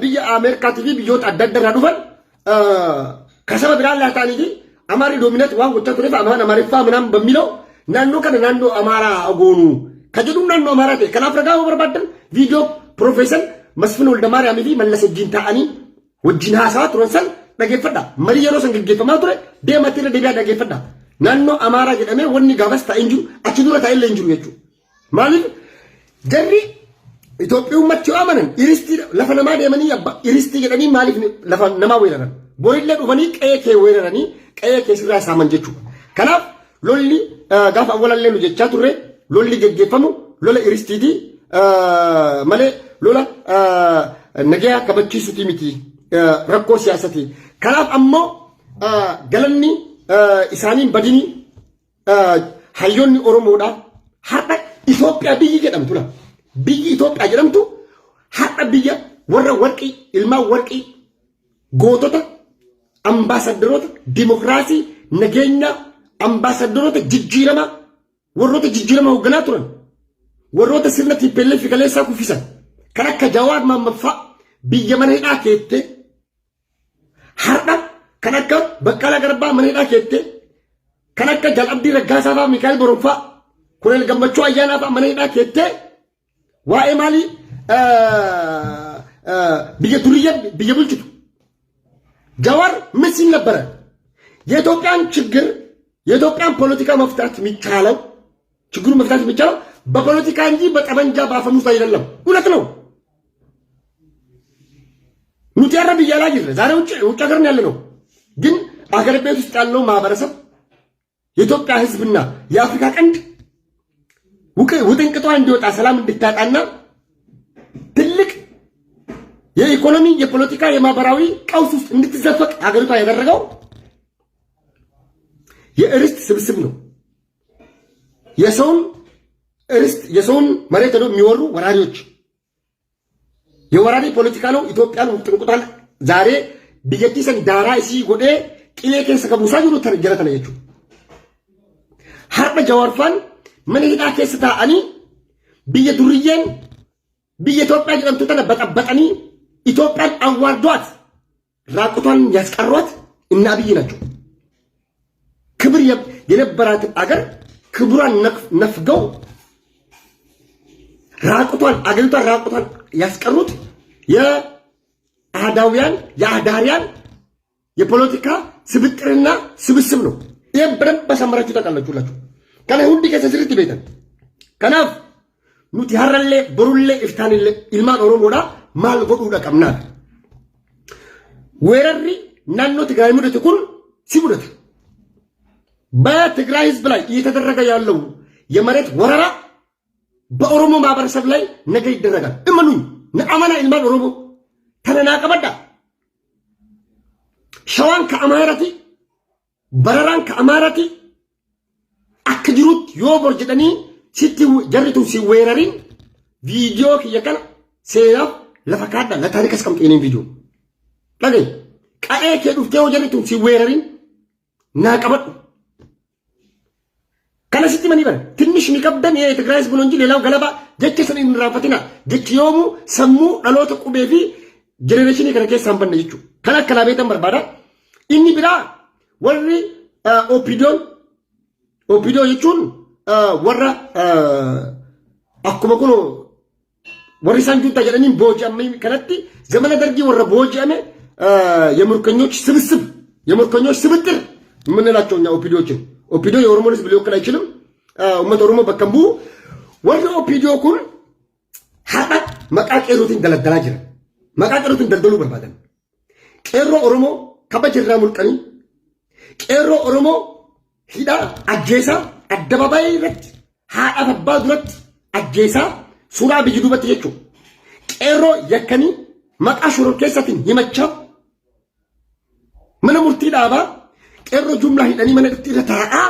biyya Ameerikaatii fi biyyoota adda addaa irraa dhufan ka saba biraan laa ta'anii fi Amaarri dominate waan gochaa tureef afaan Amaariffaa minaan bammiloo naannoo kana naannoo Amaaraa haa goonu ka jedhu naannoo Amaaraa ta'e. Kanaaf ragaa yoo barbaaddan viidiyoo Piroofeesar Masfin Waldamaariyaamii fi Mallas wajjin taa'anii wajjin haasawaa turan san dhageeffadha. Marii yeroo san gaggeeffamaa ture deematti irra deebi'aa dhageeffadha. Naannoo Amaaraa jedhamee wanni gaafas ta'e hin jiru achi dura ta'e illee hin jiru jechuudha. Maaliif jarri Itoophiyummatti yoo amanan iristii lafa namaa deemanii abba iristii jedhanii maaliif lafa namaa weeraran? Borillee dhufanii qe'ee kee weeraranii qe'ee kee sirraa saaman jechuudha. Kanaaf lolli gaafa awwalallee nu jechaa turre lolli geggeeffamu lola iristiiti malee lola nagayaa kabachiisuuti miti rakkoo siyaasati. Kanaaf ammoo galanni isaaniin badinii hayyoonni Oromoodhaa har'a Itoophiyaa biyyi jedhamtu la biyyi Itoophiyaa jedhamtu har'a biyya warra warqii ilmaan warqii gootota ambaasaddaroota dimokiraasii nageenyaa ambaasaddaroota jijjiiramaa warroota jijjiirama hoogganaa turan warroota sirna TPLF kaleessaa kuffisan kan akka Jawaar Maammaffaa biyya mana hidhaa keettee Har'a kan akka Baqqalaa Garbaa mana hidhaa keettee, kan akka Jaal Abdii Raggaasaa fa'aa Mikaa'el Boron fa'aa, Koloneel Gammachuu Ayyaanaa fa'aa mana hidhaa keettee waa'ee maalii biyya duriyya biyya bulchitu. Jawaar ምን ሲል ነበረ? የኢትዮጵያን ችግር የኢትዮጵያን ፖለቲካ መፍታት የሚቻለው ችግሩን መፍታት የሚቻለው በፖለቲካ እንጂ በጠመንጃ በአፈሙዝ አይደለም። እውነት ነው። Nuti har'a biyya alaa jirra. ዛሬ ውጭ ውጭ ሀገር ነው ያለነው። ግን አገር ቤት ውስጥ ያለው ማህበረሰብ የኢትዮጵያ ሕዝብና የአፍሪካ ቀንድ ውጥንቅጧ እንዲወጣ ሰላም እንድታጣና ትልቅ የኢኮኖሚ፣ የፖለቲካ፣ የማህበራዊ ቀውስ ውስጥ እንድትዘፈቅ ሀገሪቷ ያደረገው የእርስት ስብስብ ነው። የሰውን እርስት የሰውን መሬት ሄደው የሚወሩ ወራሪዎች የወራሪ ፖለቲካ ነው። ኢትዮጵያን ውጥንቅጧን ዛሬ biyyattii san daaraa isii godhee qilee keessa ka buusaa jiru jara tana jechuudha. Har'a Jawaarfaan mana hidhaa keessa taa'anii biyya duriyyeen biyya Itoophiyaa jedhamtu tana baxabbaxanii Itoophiyaan አዋርዷት ራቁቷን ያስቀሯት እነ አብይ ናቸው። ክብር የነበራትን አገር ክብሯን ነፍገው ራቁቷን አገሪቷን ራቁቷን ያስቀሩት የአህዳውያን የአዳሪያን የፖለቲካ ስብጥርና ስብስብ ነው። ይህም በደንብ አሳምራችሁ ታውቃላችሁ ሁላችሁ። Kana hundi keessa sirriitti beektan. Kanaaf nuti har'allee borullee iftaanillee ilmaan Oromoodhaa maal godhuudha qabnaadha. Weerarri naannoo Tigraay mudate kun si mudata. በትግራይ ህዝብ ላይ እየተደረገ ያለው የመሬት ወረራ በኦሮሞ ማህበረሰብ ላይ ነገ ይደረጋል። እመኑኝ። Na amanaa ilmaan Oromoo tana naa qabadha. Shawaan ka Amaarati, Bararaan ka Amaarati akka jirutti yoo bor jedhanii sitti jarri tun si weerarin viidiyoo kiyya kana seenaaf lafa kaadha ለታሪክ አስቀምጡ የኔን ቪዲዮ dhagayi qa'ee kee dhuftee yoo jarri tun si weerarin naa qabadhu. Kana sitti manii bara ትንሽ የሚከብደን ይሄ የትግራይ ህዝብ ነው እንጂ ሌላው ገለባ jecha san hin irraanfatina. Jechi yoomuu sammuu dhaloota qubee fi generation kana keessaa hin banne jechuudha. Kan akka laabeetan barbaada. Inni biraa warri OPDOn OPDO jechuun warra akkuma kun warri isaan junta jedhaniin booji'ame kanatti zamana dargii warra booji'ame የምርኮኞች ስብስብ የምርኮኞች ስብጥር የምንላቸው እኛ ኦፒዲዮችን ኦፒዲዮ የኦሮሞን ህዝብ ሊወክል አይችልም። Uummata Oromoo bakka hin bu'u. Warri OPDO kun har'a maqaa qeerrootiin daldalaa jiran. Maqaa qeerrootiin daldaluu barbaadan. Qeerroo Oromoo kabaja irraa mulqanii qeerroo Oromoo hidhaa ajjeesaa addababaayii irratti haadhaaf abbaa duratti ajjeesaa suuraa biyyi duubatti jechuudha. Qeerroo yakkanii maqaa shororkeessaatiin himachaa mana murtii dhaabaa qeerroo jumlaa hidhanii mana irra taa'aa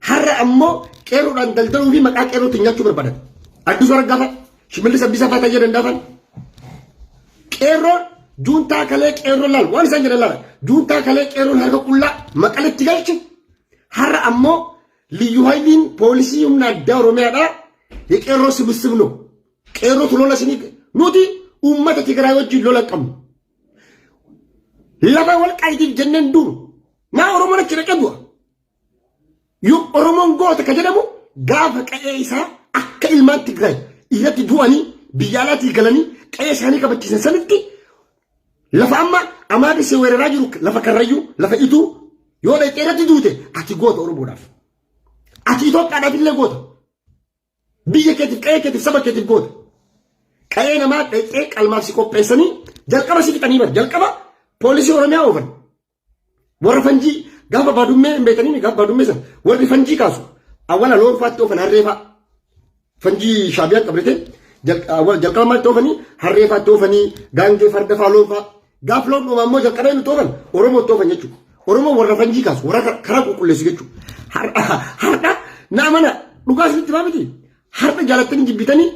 har'a ammoo qeerroodhaan daldaluu fi maqaa qeerrootiin nyaachuu barbaadan. Addisuu Araggaa fa'a, Shimallis Abdiisaa fa'a Taayyee Danda'a fa'a. Qeerroon juuntaa kalee qeerroon laal waan isaan jedhan laala. Juuntaa kalee qeerroon harka qullaa maqaletti galche har'a ammoo liyyu hayliin poolisii humna addaa Oromiyaadhaa የቄሮ ስብስብ ነው። Qeerrootu lola isinii nuti uummata Tigraay wajjin lola hin qabnu. Lafa walqaayitiif jenneen duunu. Maa Oromoon achi dhaqee du'a? Yoo Oromoon goota ka jedhamu gaafa qa'ee isaa akka ilmaan Tigraay irratti du'anii biyya alaatii galanii qa'ee isaanii kabachiisan sanitti lafa amma Amaarri si weeraraa jiru lafa Karrayyuu lafa Ituu yoo dhaqxee irratti duute ati goota Oromoodhaaf. Ati Itoophiyaadhaaf illee goota. Biyya keetiif qa'ee keetiif saba keetiif goota. Qa'ee namaa dhaqxee qalmaaf si qopheessanii jalqaba si fixanii bar jalqaba poolisii Oromiyaa oofan. Warra fanjii gaafa baadummee hin beekanii gaafa baadummee sana warri fanjii kaasu awwala loon faatti oofan harree fa'a. Fanjii shaabiyaan qabatee jalqaba maal oofanii harree faatti oofanii gaangee farda faa loon faa. Gaaf loon dhumaa immoo jalqaba inni oofan Oromoo itti oofan jechuudha. Oromoo warra fanjii kaasu warra karaa qulqulleessu jechuudha. Har'a na amana dhugaa isinitti himaa miti. Har'a jaalattanii jibbitanii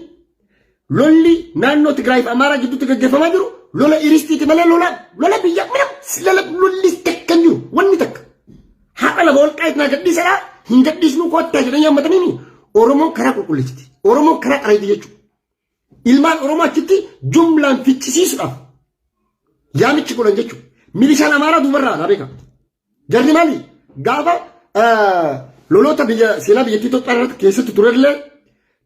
Lolli naannoo Tigraay fi Amaaraa gidduutti gaggeeffamaa jiru lola iristiiti malee lola lola biyya mana lola lolli takka hin jiru wanni takka. Har'a lafa walqaayit naa gadhiisadhaa hin gadhiisnuu koottaa jedhanii yaammatanii Oromoon karaa qulqulleessiti. Oromoon karaa qareeti jechuudha. Ilmaan Oromoo achitti jumlaan ficcisiisuudhaaf yaamichi godhan jechuudha. Milishaan Amaaraa duubarraa naa beeka. Jarri maali? Gaafa loloota biyya seenaa biyyattii Itoophiyaa irratti keessatti turellee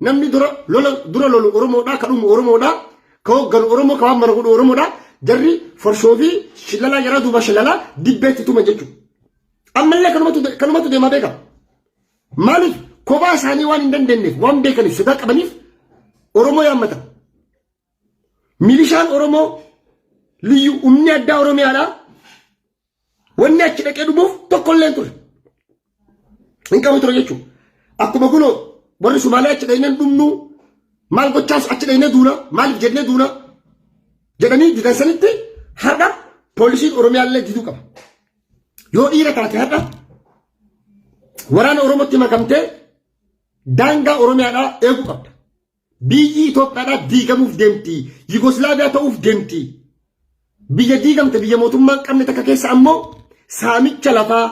namni dura lola dura lolu Oromoodha, ka dhumu Oromoodha, ka hoogganu Oromoo, ka waan mara godhu Oromoodha. Jarri farshoo fi shillalaa jaraa duuba shillalaa dibbeetti tuman jechuudha. Ammallee kanumatu deemaa beeka. Maaliif kophaa isaanii waan hin dandeenyeef waan beekaniif sodaa qabaniif Oromoo yaammatan. Milishaan Oromoo liyyu humni addaa Oromiyaadhaa Wanni achi dhaqee dhumuuf tokko illee ture. Hin qabu ture jechuudha. Akkuma kunoo warri Sumaalee achi dhaqnee dhumnu maal gochaas achi dhaqnee duuna maaliif jennee duuna jedhanii didan sanitti har'a poolisiin Oromiyaa illee diduu qaba. Yoo dhiira taate har'a waraana Oromootti makamtee daangaa Oromiyaadhaa eeguu qabda. Biyyi Itoophiyaadhaa diigamuuf deemti. Yugoslaaviyaa ta'uuf deemti. Biyya diigamte biyya mootummaa hin qabne takka keessa ammoo saamicha lafaa,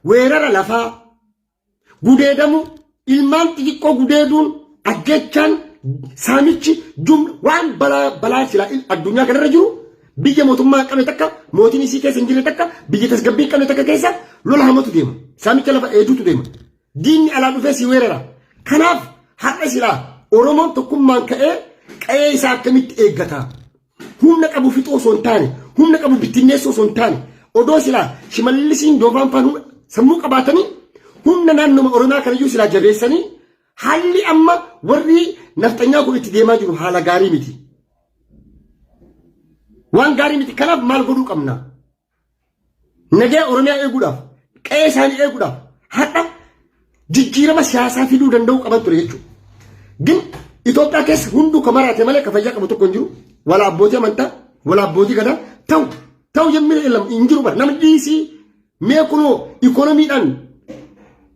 weerara lafaa, gudeedamuu, ilmaan xixiqqoo gudeeduun, ajjechaan, saamichi jumla waan balaa balaa silaa addunyaa kanarra jiru biyya mootummaa hin qabne takka mootiin isii keessa hin jirre takka biyya tasgabbii hin qabne takka keessa lola hamatu deema. Saamicha lafa eeduutu deema. Diinni alaa dhufee si weerara. Kanaaf har'a silaa Oromoon tokkummaan ka'ee qa'ee isaa akkamitti eeggata? Humna qabu fixuu osoo hin taane, humna qabu bittinneessuu osoo hin taane, odoo silaa Shimallisiin Doofaan faan humna sammuu qabaatanii humna naannoma Oromiyaa kanayyuu silaa jabeessanii haalli amma warri nafxanyaa kun itti deemaa jiru haala gaarii miti. Waan gaarii miti. Kanaaf maal godhuu qabna? Nagaya Oromiyaa eeguudhaaf, qe'ee isaanii eeguudhaaf har'a jijjiirama siyaasaa fiduu danda'uu qaban ture jechuudha. Gin Itoophiyaa keessa hunduu ka maraate malee ka fayyaa qabu tokko hin jiru. Wala abbootii amantaa, wala abbootii gadaa ta'u ta'u jemmee hin jiru bara namni dhiisii mee kunoo ikoonomiidhaan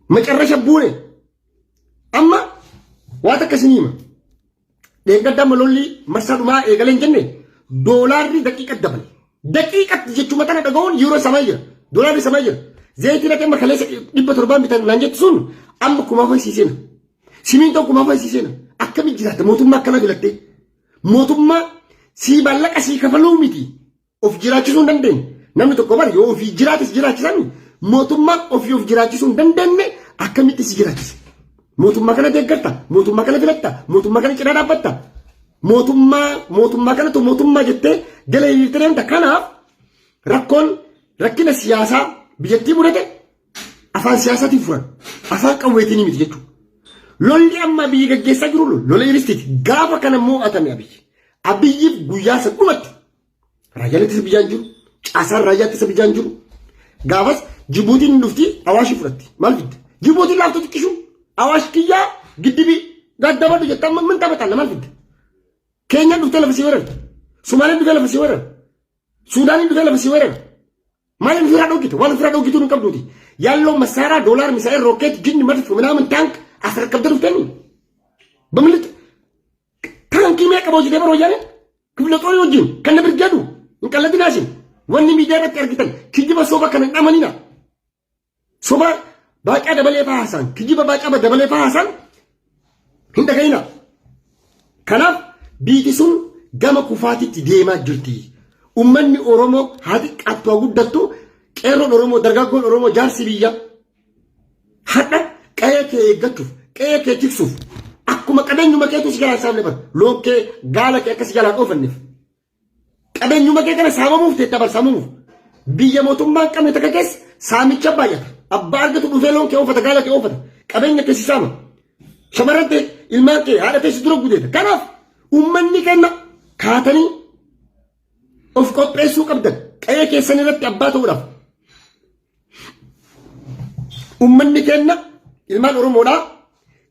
macarrasha buune amma waa takka isinii hima. Dheengadda amma lolli marsaa dhumaa eegalee hin jenne doolaarri daqiiqatti dabale. Daqiiqatti jechuma tana dhaga'uun yuuroo samaa jira. Doolaarri samaa jira. Zayitiin ati amma kaleessa 700 bitan naan jettu sun amma 4000 sii seena. Simintoon 4000 sii seena. Akkamitti jiraatta mootummaa akkana filattee? Mootummaa sii maallaqa sii kafaluu miti. Of jiraachisuu hin dandeenye. Namni tokko bar yoo ofii jiraate si jiraachisani mootummaan ofii of jiraachisuu hin dandeenye akkamitti si jiraachisa? Mootummaa kana deeggarta, mootummaa kana filatta, mootummaa kana cinaa dhaabbatta. Mootummaa mootummaa kanatu mootummaa jettee jala hiriirtee deemta. Kanaaf rakkoon rakkina siyaasaa biyyattii mudate afaan siyaasaatiin furan. Afaan qawweetiin miti jechuudha. Lolli amma Abiyyi gaggeessaa jiru lola iristiiti. Gaafa kana mo'atame Abiyyi. Abiyyiif guyyaa san dhumatti raayyaan ittisa biyyaan jiru. Caasaan raayyaa ittisa biyyaan jiru. Gaafas Jibuutiin hin dhufti, Awaashii fudhatti. Maal fidde? Jibuutiin laaftuu xiqqishu. Awaash kiyyaa giddibii gaddabadhu jetta amma min taphataan maal fidde? Keenyaan dhuftee lafa si weerarti. Sumaaleen dhuftee lafa si weerarti. Suudaaniin dhuftee lafa si weerarti. Maal ofirraa dhoggite? Waan ofirraa dhoggituu hin qabduuti. Yaalloo masaaraa, doolaar, misaa'el, rookeet, jinni, madf, minaamin, taank as rakkabdee dhuftee bamlitti taankii meeqa boojitee bara wayyaanee kifla xoorii wajjin kan na birgeedu hin qalladinaa isin. Wanni miidiyaa irratti argitan kijiba soba kana hin amanina. Soba Baacaa Dabalee fa'aa haasa'an, kijiba Baacaa Dabalee fa'aa haasa'an hin dhaga'ina. Kanaaf biiti sun gama kufaatitti deemaa jirti. Uummanni Oromoo haa xiqqaattu haa guddattu, qeerroon Oromoo, dargaggoon Oromoo, jaarsi biyya hadha qe'ee kee eeggachuuf, qe'ee kee tiksuuf, akkuma qabeenyuma keetu si jalaa saamne bara loon kee, gaala kee akka si jalaa dhoofanneef. Qabeenyuma kee kana saamamuuf teetta bar saamamuuf. Biyya mootummaa hin qabne takka keessa saamicha baay'ata. Abbaa argatu dhufee loon kee oofata, gaala kee oofata. Qabeenya kee si saama. Shamarran tee, ilmaan kee, haadha tee si dura gudeeta. Kanaaf uummanni keenya kaatanii of qopheessuu qabdan. Qe'ee keessan irratti abbaa ta'uudhaaf. Uummanni keenya ilmaan Oromoodhaa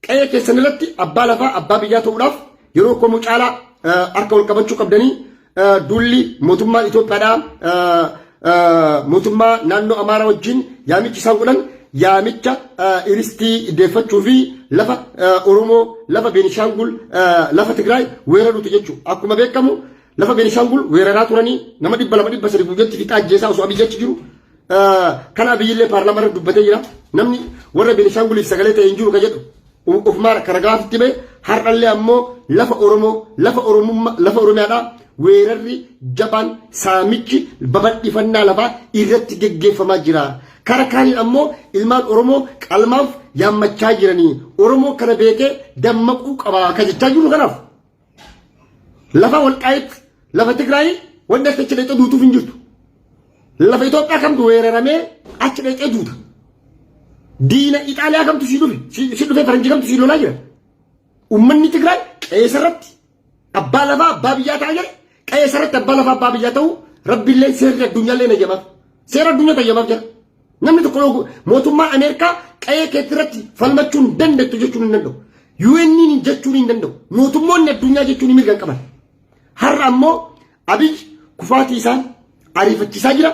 qe'ee keessan irratti abbaa lafaa, abbaa biyyaa ta'uudhaaf yeroo kamuu caalaa harka wal qabachuu qabdanii. Duulli mootummaan Itoophiyaadhaa mootummaa naannoo Amaaraa wajjin yaamichi isaan godhan yaamicha iristii deeffachuu fi lafa Oromoo, lafa Beenishaangul, lafa Tigraay weeraruuti jechuudha. Akkuma beekamu lafa Beenishaangul weeraraa turanii nama 200, 300 guyyatti fixaa ajjeesaa osoo Abiyyi achi jiru. Kana Abiyyillee paarlaamaa irratti dubbatee jira. Namni warra Beenishaanguliif sagalee ta'e hin jiru ka jedhu ofumaa kara gaafitti ba'e. Har'allee ammoo lafa Oromoo, lafa Oromummaa, lafa Oromiyaadhaa weerarri jabaan, saamichi babal'ifannaa lafaa irratti geggeeffamaa jira. Kara kaaniin ammoo ilmaan Oromoo qalmaaf yaammachaa jiranii. Oromoo kana beekee dammaquu qaba ka jechaa jiru kanaaf. Lafa Walqaayit, lafa Tigraay wanni akka achi dhaqxee duutuuf hin jirtu. Lafa Itoophiyaa kamtu weeraramee achi dhaqxee duuta? Diina Ixaaliyaa kamtu si dhufe? Si dhufee faranjii kamtu si lolaa jira? Uummanni Tigraay qe'eesarratti abbaa lafaa, abbaa biyyaa ta'a jedhe. Qe'eesarratti abbaa lafaa, abbaa biyyaa ta'uu rabbiillee seerri addunyaallee nayyamaaf. Seera addunyaa tayyamaaf jira. Namni tokko yoo mootummaan Ameerikaa qe'ee keetti irratti falmachuu hin dandeettu jechuun hin danda'u. UN jechuun hin danda'u. Mootummoonni addunyaa jechuun mirga hin qaban. Har'a ammoo Abiy kufaatii isaa ariifachiisaa jira.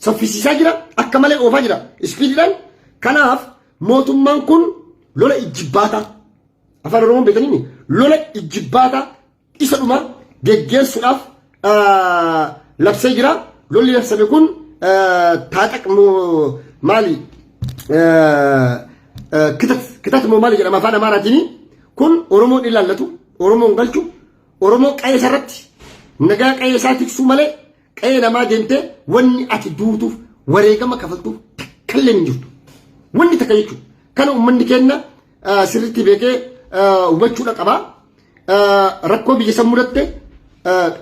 Saffisiisaa jira. Akka malee oofaa jira. Ispiidiidhaan. Kanaaf mootummaan kun lola ijjibbaataa. Afaan Oromoon beekanii lola ijjibbaataa isa dhuma geggeessuudhaaf labsee jira. Lolli labsame kun taaxaq moo maali, kitat kitat moo maali jedhama afaan Amaaraatiin, kun Oromoon ilaallatu, Oromoon galchu. Oromoo qe'ee isarratti nagaa qe'ee isaa tiksuu malee qe'ee namaa deemtee wanni ati duutuuf wareegama kafaltuuf takkallee hin jirtu. Wanni takka jechuudha. Kana uummanni keenya sirriitti beekee hubachuudha qaba. Rakkoo biyya san mudatte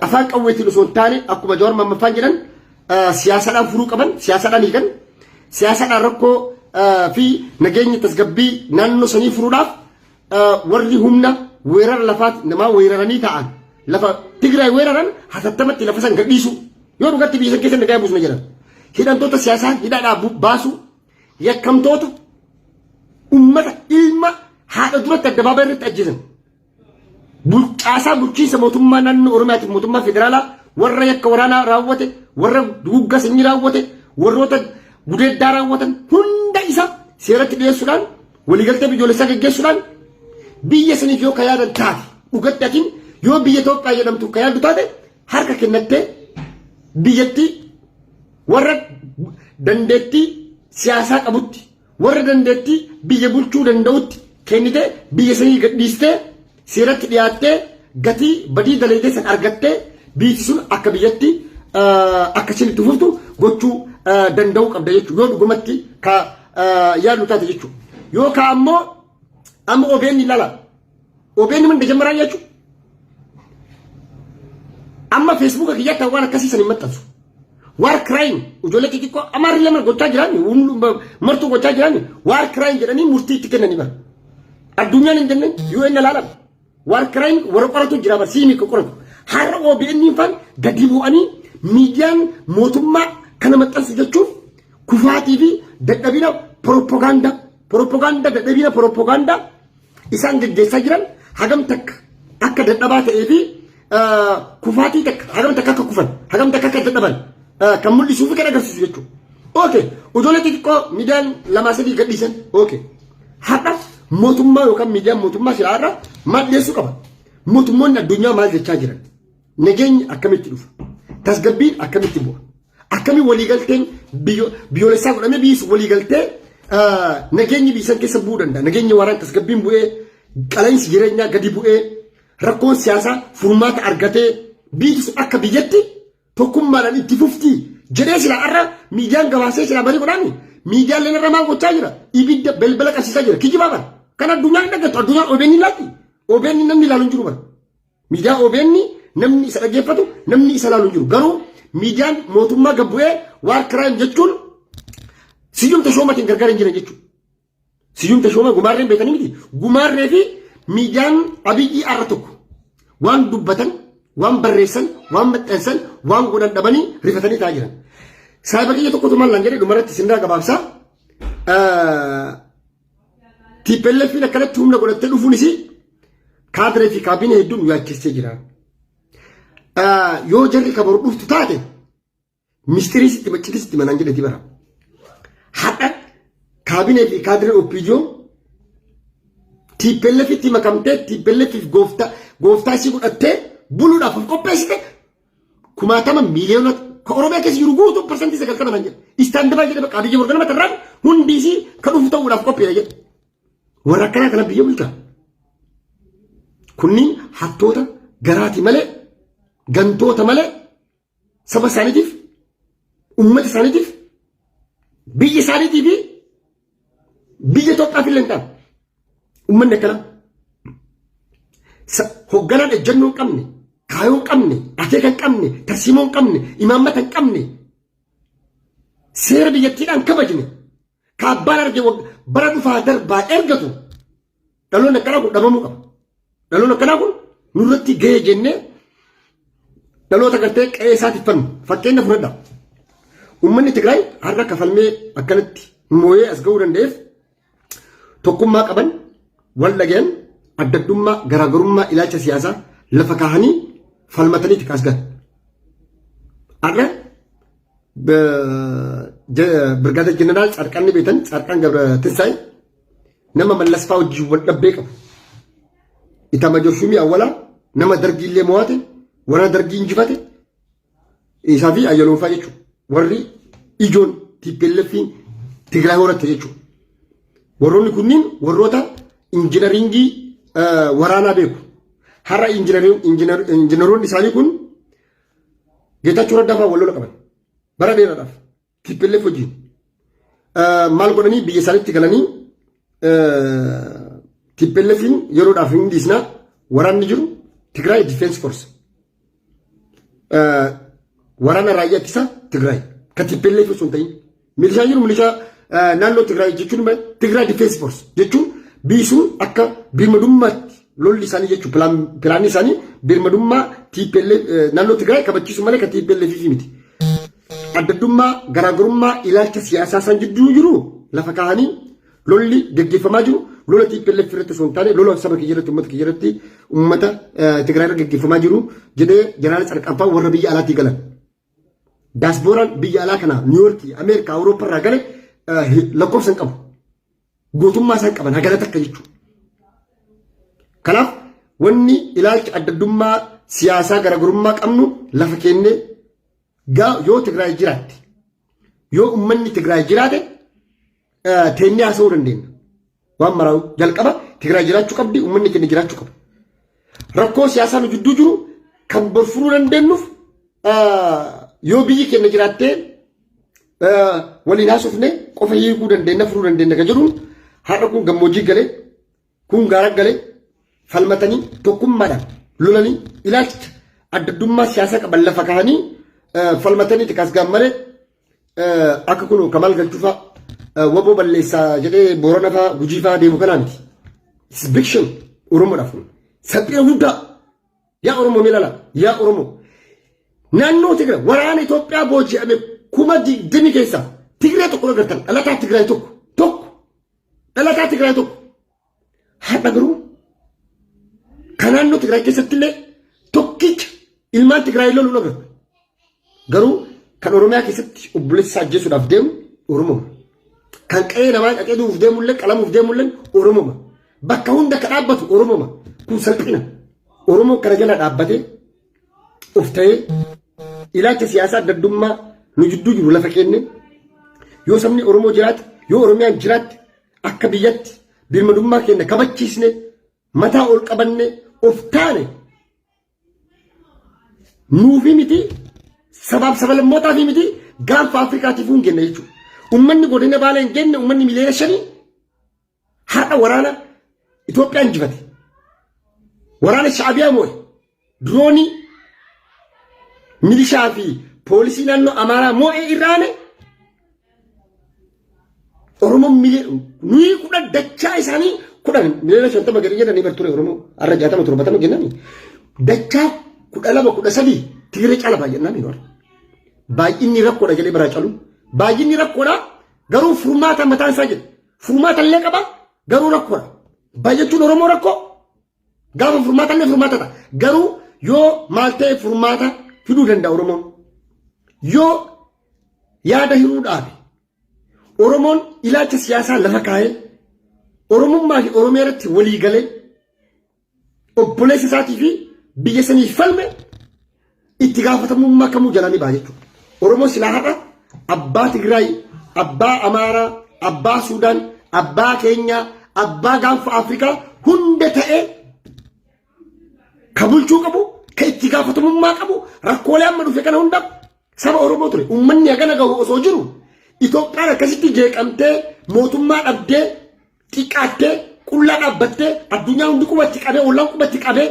afaan qawweetiin osoo hin taane, akkuma Jawaar Maammaffaan jedhan, siyaasaadhaan furuu qaban, siyaasaadhaan hiikan, siyaasaadhaan rakkoo fi nageenya tasgabbii naannoo sanii furuudhaaf warri humna weerara lafaati namaa weeraranii ta'an lafa Tigraay weeraran hatattamatti lafa san gadhiisu yoo dhugatti biyya san keessa nagaa buusna jedhan, hidhamtoota siyaasaa hidhaadhaa baasuu, yakkamtoota ummata ilma haadha duratti addabaabaa irratti ajjeesan, bulcaasaa bulchiinsa mootummaa naannoo Oromiyaatiif mootummaa federaalaa warra yakka waraanaa raawwate, warra duguggaa sanyii raawwate, warroota gudeeddaa raawwatan hunda isa seeratti dhiyeessuudhaan waliigaltee biyyoolessaa geggeessuudhaan biyya saniif yoo ka yaadan taate, dhugatti atiin yoo biyya Itoophiyaa jedhamtu ka yaaddu taate, harka kennattee biyyattii warra dandeettii siyaasaa qabutti, warra dandeettii biyya bulchuu danda'utti kennitee, biyya sanii gadhiistee, seeratti dhiyaattee, gatii badii dalaydee san argattee, biyyi sun akka biyyatti akka isin itti fuftu gochuu danda'uu qabda jechuudha. Yoo dhugumatti ka yaadnu taate jechuudha. Yoo ka ammoo amma OBN ilaala. OBN man dajammaraa jechuudha. Amma Feesbuuka kiyyaatti waan akkasii san hin maxxansu. War crime ijoollee xixiqqoo Amaarri lama gochaa jiran, martuu gochaa jiran, war crime jedhanii murtii itti kennanii bara. Addunyaan hin jenne UN ilaalan. War crime warra qoratu jira bar siimii kan qoratu. Har'a OBN faan gadi bu'anii miidiyaan mootummaa kana maxxansu jechuun kufaatii fi dadhabina propagaandaa propagaandaa dadhabina propagaandaa isaan geggeessaa jiran hagam takka akka dadhabaa ta'ee fi kufaatii takka hagam takka akka kufan hagam takka akka dadhaban kan mul'isuu fi kan agarsiisu jechuudha. Okay, ijoollee xixiqqoo miidiyaan lamaa sadii gadhiisan. Okay. Har'a mootummaa yookaan miidiyaan mootummaa silaa har'a maal dhiyeessuu qaba? Mootummoonni addunyaa maal jechaa jiran? Nageenyi akkamitti dhufa? Tasgabbiin akkamitti bu'a? Akkamiin waliigalteen biyyoolessaa godhamee biyyi sun waliigaltee nageenyi biyya san keessa bu'uu danda'a? Nageenyi waaraan tasgabbiin bu'ee qala'insi jireenyaa gadi bu'ee rakkoon siyaasaa furmaata argatee biyyi sun akka biyyatti tokkummaadhaan itti fufti jedhee silaa har'a miidiyaan gabaasee silaa barii godhaani miidiyaan leen irra maal gochaa jira? Ibidda belbela qabsiisaa jira. Kijibaa bara. Kan addunyaan hin dhaggattu addunyaan OBN laatti. OBN namni ilaalu hin jiru bara. Miidiyaa OBN namni isa dhaggeeffatu namni isa ilaalu hin jiru. Garuu miidiyaan mootummaa gad bu'ee waar kiraayim jechuun Siyyum Tashoomatiin gargar hin jiran jechuudha. Siyyum Tashooma gumaarreen beekanii miti. Gumaarree fi miidiyaan Abiyyi arra tokko waan dubbatan, waan barreessan, waan maxxansan, waan godhan dhabanii rifatanii taa'aa jiran. Saayiba kiyya tokkotu maal naan jedhe dhumarratti isinirraa gabaabsaa. TPLF akkanatti humna godhattee dhufuun isii kaadiree fi kaabinee hedduun nu yaachessee jira. Yoo jarri kabaru dhuftu taate mistirii sitti maccitii sitti manaan jedheeti bara. Har'a kaabinee fi kaadiree OPDO TPLF itti makamtee TPLF gooftaa gooftaa isii godhattee buluudhaaf of qopheessite kumaatama miiliyoona ka Oromiyaa keessa jiru guutuu 90% naan jedhe. Istaandabaa jedhe bakka Abiyyi Morgan matarraan hundi isii ka dhufu ta'uudhaaf qophiidha jedhe. Warra akkanaa kana biyya bulcha. Kunniin hattoota garaati malee gantoota malee saba isaaniitiif uummata isaaniitiif biyya isaaniitii fi biyya Itoophiyaaf illee hin ta'an. Uummanni akkanaa hogganaan ejjennoo hin qabne, kaayoo hin qabne, akeeka hin qabne, tarsiimoo hin qabne, imaammata hin qabne, seera biyyattiidhaan kabajne, ka abbaan arge bara dhufaa darbaa ergatu dhaloonni akkanaa kun dhabamuu qaba. Dhaloonni akkanaa kun nurratti gahee jennee dhaloota gartee qe'ee isaatiif falmu. Fakkeenya fudhadha. Uummanni Tigraay har'a kafalmee akkanatti mooyee as ga'uu danda'eef tokkummaa qaban, wal dhagayan, addaddummaa, garaagarummaa ilaalcha siyaasaa lafa kaahanii falmataniiti kaas gahan. Har'a Birgaadeer Jeneraal Tsaadqaan ni beektan, Tsaadqaan Gabra Tinsaa'e nama Mallas fa'aa wajjin wal dhabbee qabu. Itaamaajoor Shuumii Awwalaa nama dargii illee mo'ate, waraana dargii injifate, isaa fi Ayyaloon fa'aa jechuudha. Warri ijoon TPLF Tigraay horatte jechuudha. Warroonni kunniin warroota injinaringii waraanaa beeku. Har'a injinaroonni isaanii kun Geetaachoo Raddaa fa'aa wal lola qaban. Bara dheeraadhaaf TPLF wajjin. Maal godhanii biyya isaaniitti galanii TPLFin yeroodhaaf hin dhiisnaa waraanni jiru Tigraay Defense Force. Waraana raayyaa ittisaa Tigraay kan TPLF osoo hin ta'in. Milishaa jiru milishaa naannoo Tigraay jechuun Tigraay Defense Force jechuun biyyi sun akka birmadummaatti lolli isaanii jechuun pilaanni isaanii birmadummaa TPLF naannoo Tigraay kabachiisu malee kan TPLF miti. Addaddummaa garaagarummaa ilaalcha siyaasaa isaan jidduu jiru lafa kaa'anii lolli gaggeeffamaa jiru lola TPLF irratti osoo hin taane lola saba kiyya irratti uummata kiyya irratti uummata Tigraay irra gaggeeffamaa jiru jedhee Jeneraal Tsarqanfaa warra biyya alaatii galan. Daasbooraan biyya alaa kana Niiwoorkii, Ameerikaa, Awurooppaa irraa gale lakkoofsa hin qabu. Gootummaa isaan qaban hagana takka jechuudha. Kanaaf wanni ilaalcha addaddummaa siyaasaa garaagarummaa qabnu lafa keennee yoo Tigraay jiraatte yoo uummanni Tigraay jiraate teennee haasa'uu dandeenya. Waan maraa'u jalqaba Tigraay jiraachuu qabdi uummanni keenya jiraachuu qaba. Rakkoo siyaasaa nu jidduu jiru kan bor furuu dandeenyuuf yoo biyyi keenya jiraattee waliin haasofne qofa hiikuu dandeenya furuu dandeenya kan jedhuun har'a kun gammoojjii galee kun gaara galee falmatanii tokkummaadhaan lolanii ilaalcha addaddummaa siyaasaa qaban lafa kaa'anii falmatanii kaas gaammalee akka kun Kamaal Galchuu fa'aa waboo balleessaa jedhee Boorana fa'aa Gujii fa'aa deemu kanaa miti. It's big shame Oromoodhaaf kun. Salphina guddaa. Yaa Oromoo mee lala. Yaa Oromoo. Naannoo Tigraay waraana Itoophiyaa booji'ame 20,000 keessaa Tigree tokko agartan, dhalataa Tigraay tokko tokko, dhalataa Tigraay tokko. Har'a garuu kan naannoo Tigraay keessatti illee tokkicha ilmaan Tigraay loluu agartu. Garuu kan Oromiyaa keessatti obboleessa isaa ajjeesuudhaaf deemu Oromoma. Kan qe'ee namaa dhaqee du'uuf deemullee, qalamuuf deemullee Oromoma. Bakka hunda kan dhaabbatu Oromoma. Kun salphina. Oromoon kana jala dhaabbatee of ta'ee ilaalcha siyaasaa adda addummaa nu jidduu jiru lafa kenne, yoo sabni Oromoo jiraate, yoo Oromiyaan jiraatte, akka biyyatti birmadummaa keenya kabachiisne, mataa ol qabanne of taane, nuufi miti, sabaaf sablammootaa fi miti, gaanfa Afrikaatiif hin kenne jechuudha. Uummanni godina Baalee hin kenne, uummanni miliyoona 5 har'a waraana Itoophiyaa injifate. Waraana Shaabiyaa moo'e. Diroonii milishaa fi poolisii naannoo Amaaraa moo'ee irraane. Oromoon nuyi 10 dachaa isaanii 10, miliyoona 50 gadi jedhanii bar ture. Oromoo har'a 60 70 kennanii dachaa 12 13 Tigree caala baay'annaa miidhaa. Baay'inni rakkoodha jedhee biraa calu. Baay'inni rakkoodha, garuu furmaata mataan isaa jedhe. Furmaata illee qaba, garuu rakkoodha. Baay'achuun Oromoo rakkoo, gaafa furmaata illee furmaata ta'a. Garuu yoo maal ta'e furmaata fiduu danda'a Oromoon? Yoo yaada hiruu dhaabe, Oromoon ilaalcha siyaasaa lafa kaa'ee, Oromummaa fi Oromiyaa irratti walii galee, obboleessa isaatii fi biyya saniif falme, itti gaafatamummaa kamuu jalaa ni ba'a jechuudha. Oromoon silaa har'a abbaa Tigraay, abbaa Amaaraa, abbaa Suudaan, abbaa Keenyaa, abbaa gaanfa Afrikaa hunda ta'ee ka bulchuu qabu, ka itti gaafatamummaa qabu, rakkoolee amma dhufe kana hunda saba Oromoo ture. Uummanni hagana gahu osoo jiru Itoophiyaan akkasitti jeeqamtee, mootummaa dhabdee, xiqqaattee, qullaa dhaabbattee, addunyaa hundi qubatti qabee, ollaan qubatti qabee,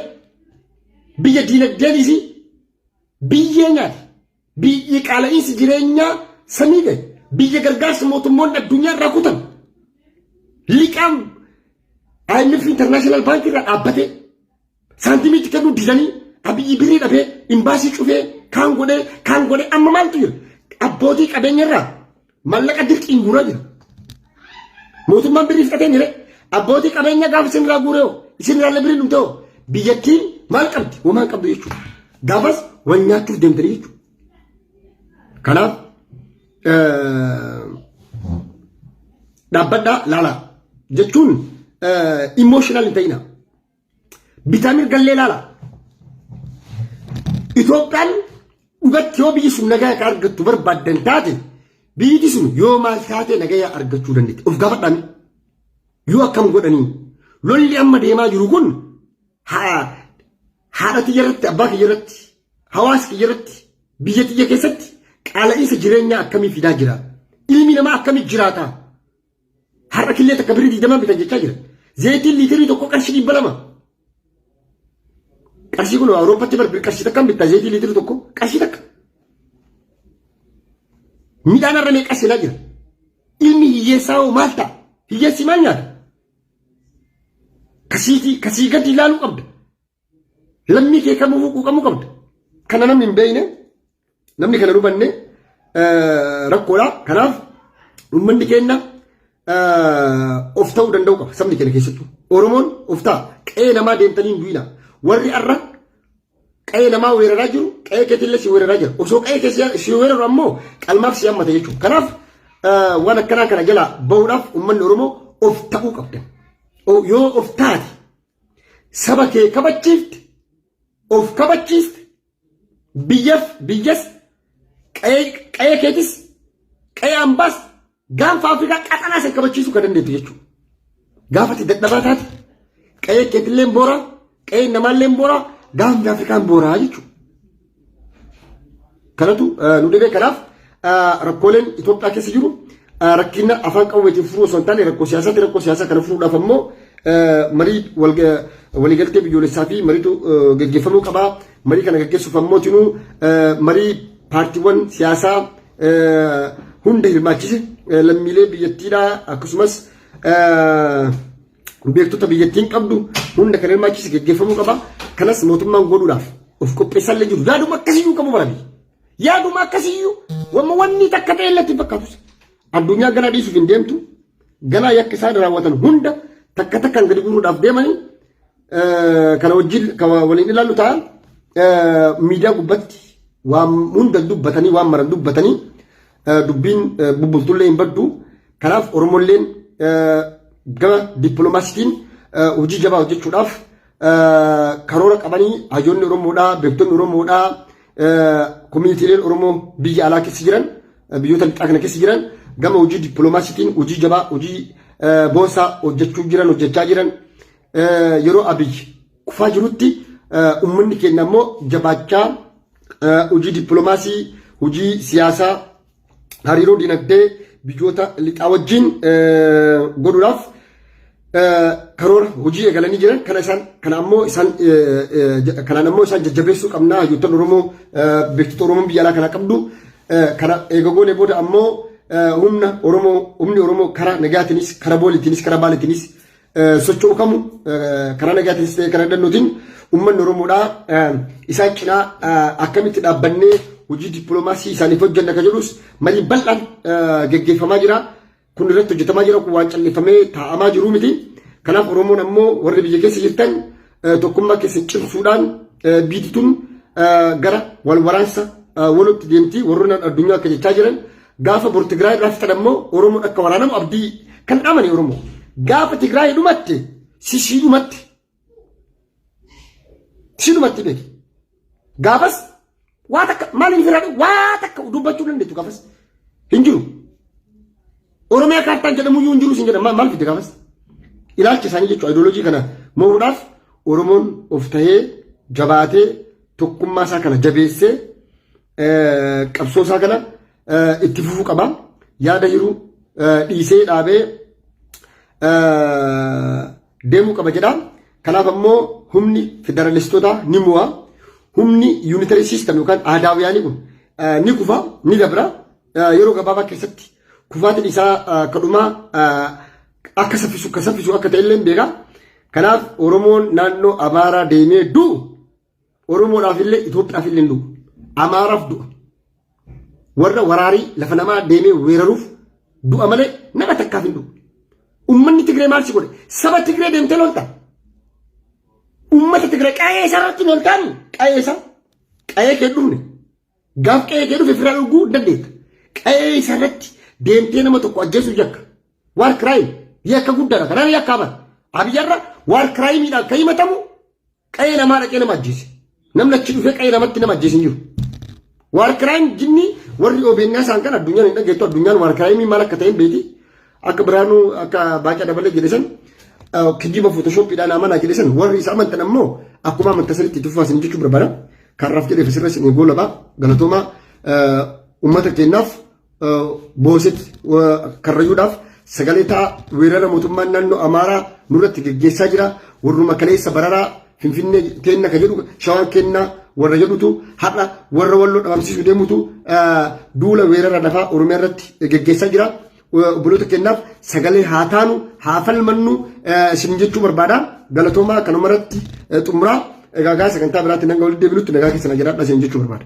biyya diinagdeen isii biyyee nyaate, biyyi qaala'iinsi jireenyaa samii gahe, biyya gargaarsa mootummoonni addunyaa irraa kutan, liqaan IMF International Bank irraa dhaabbatee saantimii itti kennuu didanii, Abiyyi birrii dhabee imbaasii cufee, kaan godhee kaan godhee, amma maaltu jira? Abbootii qabeenya irraa mallaqa dirqiin guuraa jira. Mootummaan birrii fudhatee ni abbootii qabeenya gaafa isin irraa guuree hoo, isin irraa illee birrii dhumte hoo, biyyattiin maal qabdi? Homaa hin qabdu jechuudha. Gaafas wal nyaachuuf deemtanii jechuudha. Kanaaf dhaabbadhaa laalaa jechuun emotional hin ta'inaa. Bitaa mirgallee laala. Itoophiyaan dhugatti yoo biyyi sun nagaa akka argattu barbaaddan taate, biyyi sun yoo maal taate nagaa argachuu dandeetti? Of gaafadhaami. Yoo akkam godhanii lolli amma deemaa jiru kun haadha tiyya irratti, abbaa kiyya irratti, hawaasa kiyya irratti, biyya tiyya keessatti qaala'iinsa jireenyaa akkamii fidaa jira? Ilmi namaa akkamii jiraata? Har'a killee takka birrii 20n bitan jechaa jira. Zayitiin liitirii tokko qarshii 200. Qarshii kun Awurooppatti bar qarshii takkaan bittaa zayitii liitirii tokko, qarshii takka. Midhaan har'a meeqa seenaa jira? Ilmi hiyyeessaa hoo maal ta'a? Hiyyeessi maal nyaata? Kasiitii kasii gadi ilaaluu qabda. Lammii kee kamuu quuqamuu qabda. Kana namni hin beekne, namni kana hubanne rakkoodha. Kanaaf uummanni keenya of ta'uu danda'u qaba, sabni keenya keessattuu. Oromoon of ta'a. Qe'ee namaa deemtanii hin du'ina. Warri har'a qe'ee namaa weeraraa jiru qe'ee keetillee si weeraraa jira. Osoo qe'ee kee si weeraru ammoo qalmaaf si hammata jechuudha. Kanaaf waan akkanaa kana jalaa bahuudhaaf uummanni Oromoo of ta'uu qabda. Yoo of taate saba kee kabachiifte, of kabachiiste, biyyaf biyyas, qe'ee keetis, qe'ee ambaas, gaanfa Afrikaa qaxanaa san kabachiisuu kan dandeettu jechuudha. Gaafa ati dadhabaa taate qe'ee keetillee booraa, qe'ee namaallee booraa, gaanfi Afrikaan booraa jechuudha. Kanatu nu dhibee. Kanaaf rakkooleen Itoophiyaa keessa jiru rakkina afaan qawweetiin furuu osoo hin taane rakkoo siyaasaati. Rakkoo siyaasaa kana furuudhaaf ammoo marii waliigaltee biyyoolessaa fi mariitu gaggeeffamuu qaba. Marii kana gaggeessuuf ammoo tinuu marii paartiiwwan siyaasaa hunda hirmaachise, lammiilee biyyattiidhaa akkasumas beektota biyyattiin qabdu hunda kan hirmaachise geggeeffamuu qaba. Kanas mootummaan godhuudhaaf of qopheessallee jiru. Yaaduma akkasiyyuu qabu barabi. Yaaduma akkasiyyuu wamma wanni takka ta'e illee itti fakkaatus. Addunyaa ganaa dhiisuuf hin deemtu. Ganaa yakka isaan raawwatan hunda takka takkaan gadi guuruudhaaf deemanii kana wajjin kan waliin ilaallu ta'a. Miidiyaa gubbatti waan hunda dubbatanii waan maran dubbatanii dubbiin bubbultullee hin baddu. Kanaaf Oromolleen gama dippiloomaasiitiin hojii jabaa hojjechuudhaaf karoora qabanii hayyoonni Oromoodhaa, beektonni Oromoodhaa, koominiitiileen Oromoo biyya alaa keessa jiran, biyyoota lixaa kana keessa jiran gama hojii dippiloomaasiitiin hojii jabaa, hojii boonsaa hojjechuu jiran, hojjechaa jiran yeroo Abiy kufaa jirutti uummanni keenya immoo jabaachaa hojii dippiloomaasii, hojii siyaasaa, hariiroo dinagdee biyyoota lixaa wajjin godhuudhaaf karoora hojii eegalanii jiran kana isaan kana ammoo isaan kanaan ammoo isaan jajjabeessuu qabna hayyoottan Oromoo beektota Oromoo biyya alaa kana qabdu kana eega goone booda ammoo humna Oromoo humni Oromoo karaa nagaatiinis karaa booliitiinis karaa baaleetiinis socho'u kamu karaa nagaatiinis ta'e karaa hidhannootiin uummanni Oromoodhaa isaan cinaa akkamitti dhaabbannee hojii dippiloomaasii isaaniif hojjenna kan jedhus marii bal'aan geggeeffamaa jira. Kun irratti hojjetamaa jira kun waan callifamee taa'amaa jiru miti. Kanaaf Oromoon ammoo warri biyya keessa jirtan tokkummaa keessan cimsuudhaan biyyi tun gara wal waraansa walitti deemti warroonni addunyaa akka jechaa jiran gaafa bor Tigraay irraa fixan ammoo Oromoon akka waraanamu abdii kan dhamani Oromoo. Gaafa Tigraay dhumatte sisii dhumatte. Sii dhumatte beeki. Gaafas waa takka maaliin firaa waa takka dubbachuu dandeettu gaafas hin jiru. Oromiyaa kaartaan jedhamu iyyuu hin jiru sin jedhan maal fidde gaafas. Ilaalcha isaanii jechuudha ideoloojii kana mooruudhaaf Oromoon of tahee jabaatee tokkummaa isaa kana jabeessee qabsoo isaa kana itti fufuu qaba. Yaada jiru dhiisee dhaabee deemuu qaba jedha. Kanaaf ammoo humni federalistootaa ni mo'a. Humni unitary system yookaan aadaawiyaanii kun ni kufa ni dabra. Yeroo gabaabaa keessatti kufaatiin isaa kadhumaa akka saffisu akka saffisu akka ta'e illee beeka. Kanaaf Oromoon naannoo Amaaraa deemee du'u Oromoodhaaf illee Itoophiyaaf illee du'u. Amaaraaf du'a. Warra waraarii lafa namaa deemee weeraruuf du'a malee nama takkaaf hin du'u. Uummanni Tigree maal si godhe? Saba Tigree deemtee lolta. Uummata Tigree qa'ee isaa irratti loltaani qa'ee isaa qa'ee kee dhufne. Gaaf qa'ee kee dhufe firaa dhuguu hin dandeetta. Qa'ee isaa irratti deemtee nama tokko ajjeesuu yakka. War crime yakka guddaadha. Kanaan yakkaa bara. Abiyyarra war crimeidhaan kan himatamu qa'ee namaa dhaqee nama ajjeese. Namni achi dhufee qa'ee namatti nama ajjeese hin jiru. War crime jinni warri OBN isaan kan addunyaan hin dhageettu addunyaan war crime maal akka ta'e hin beeki. Akka Biraanuu akka Baacaa Dabalee jedhe san kijiba footoshooppiidhaan amanaa jedhe san warri isa amantan ammoo akkuma amantaa sanitti itti fufaa isin jechuu barbaada. Karraaf jedheef asirra isin goolabaa galatoomaa uummata keenyaaf Booset Karrayyuudhaaf sagalee ta'a weerara mootummaan naannoo Amaaraa nurratti geggeessaa jira. Warruma kaleessa bararaa Finfinnee keenna ka jedhu Shawaan keenna warra jedhutu har'a warra walloo dhabamsiisuu deemutu duula weerara lafaa Oromiyaa irratti geggeessaa jira. Obboloota keenyaaf sagalee haa taanu haa falmannu isin jechuu barbaada. Galatoomaa kanuma irratti xumuraa. Egaa sagantaa biraatti hanga walitti deebinutti nagaa keessa na jiraadha isin jechuu barbaada.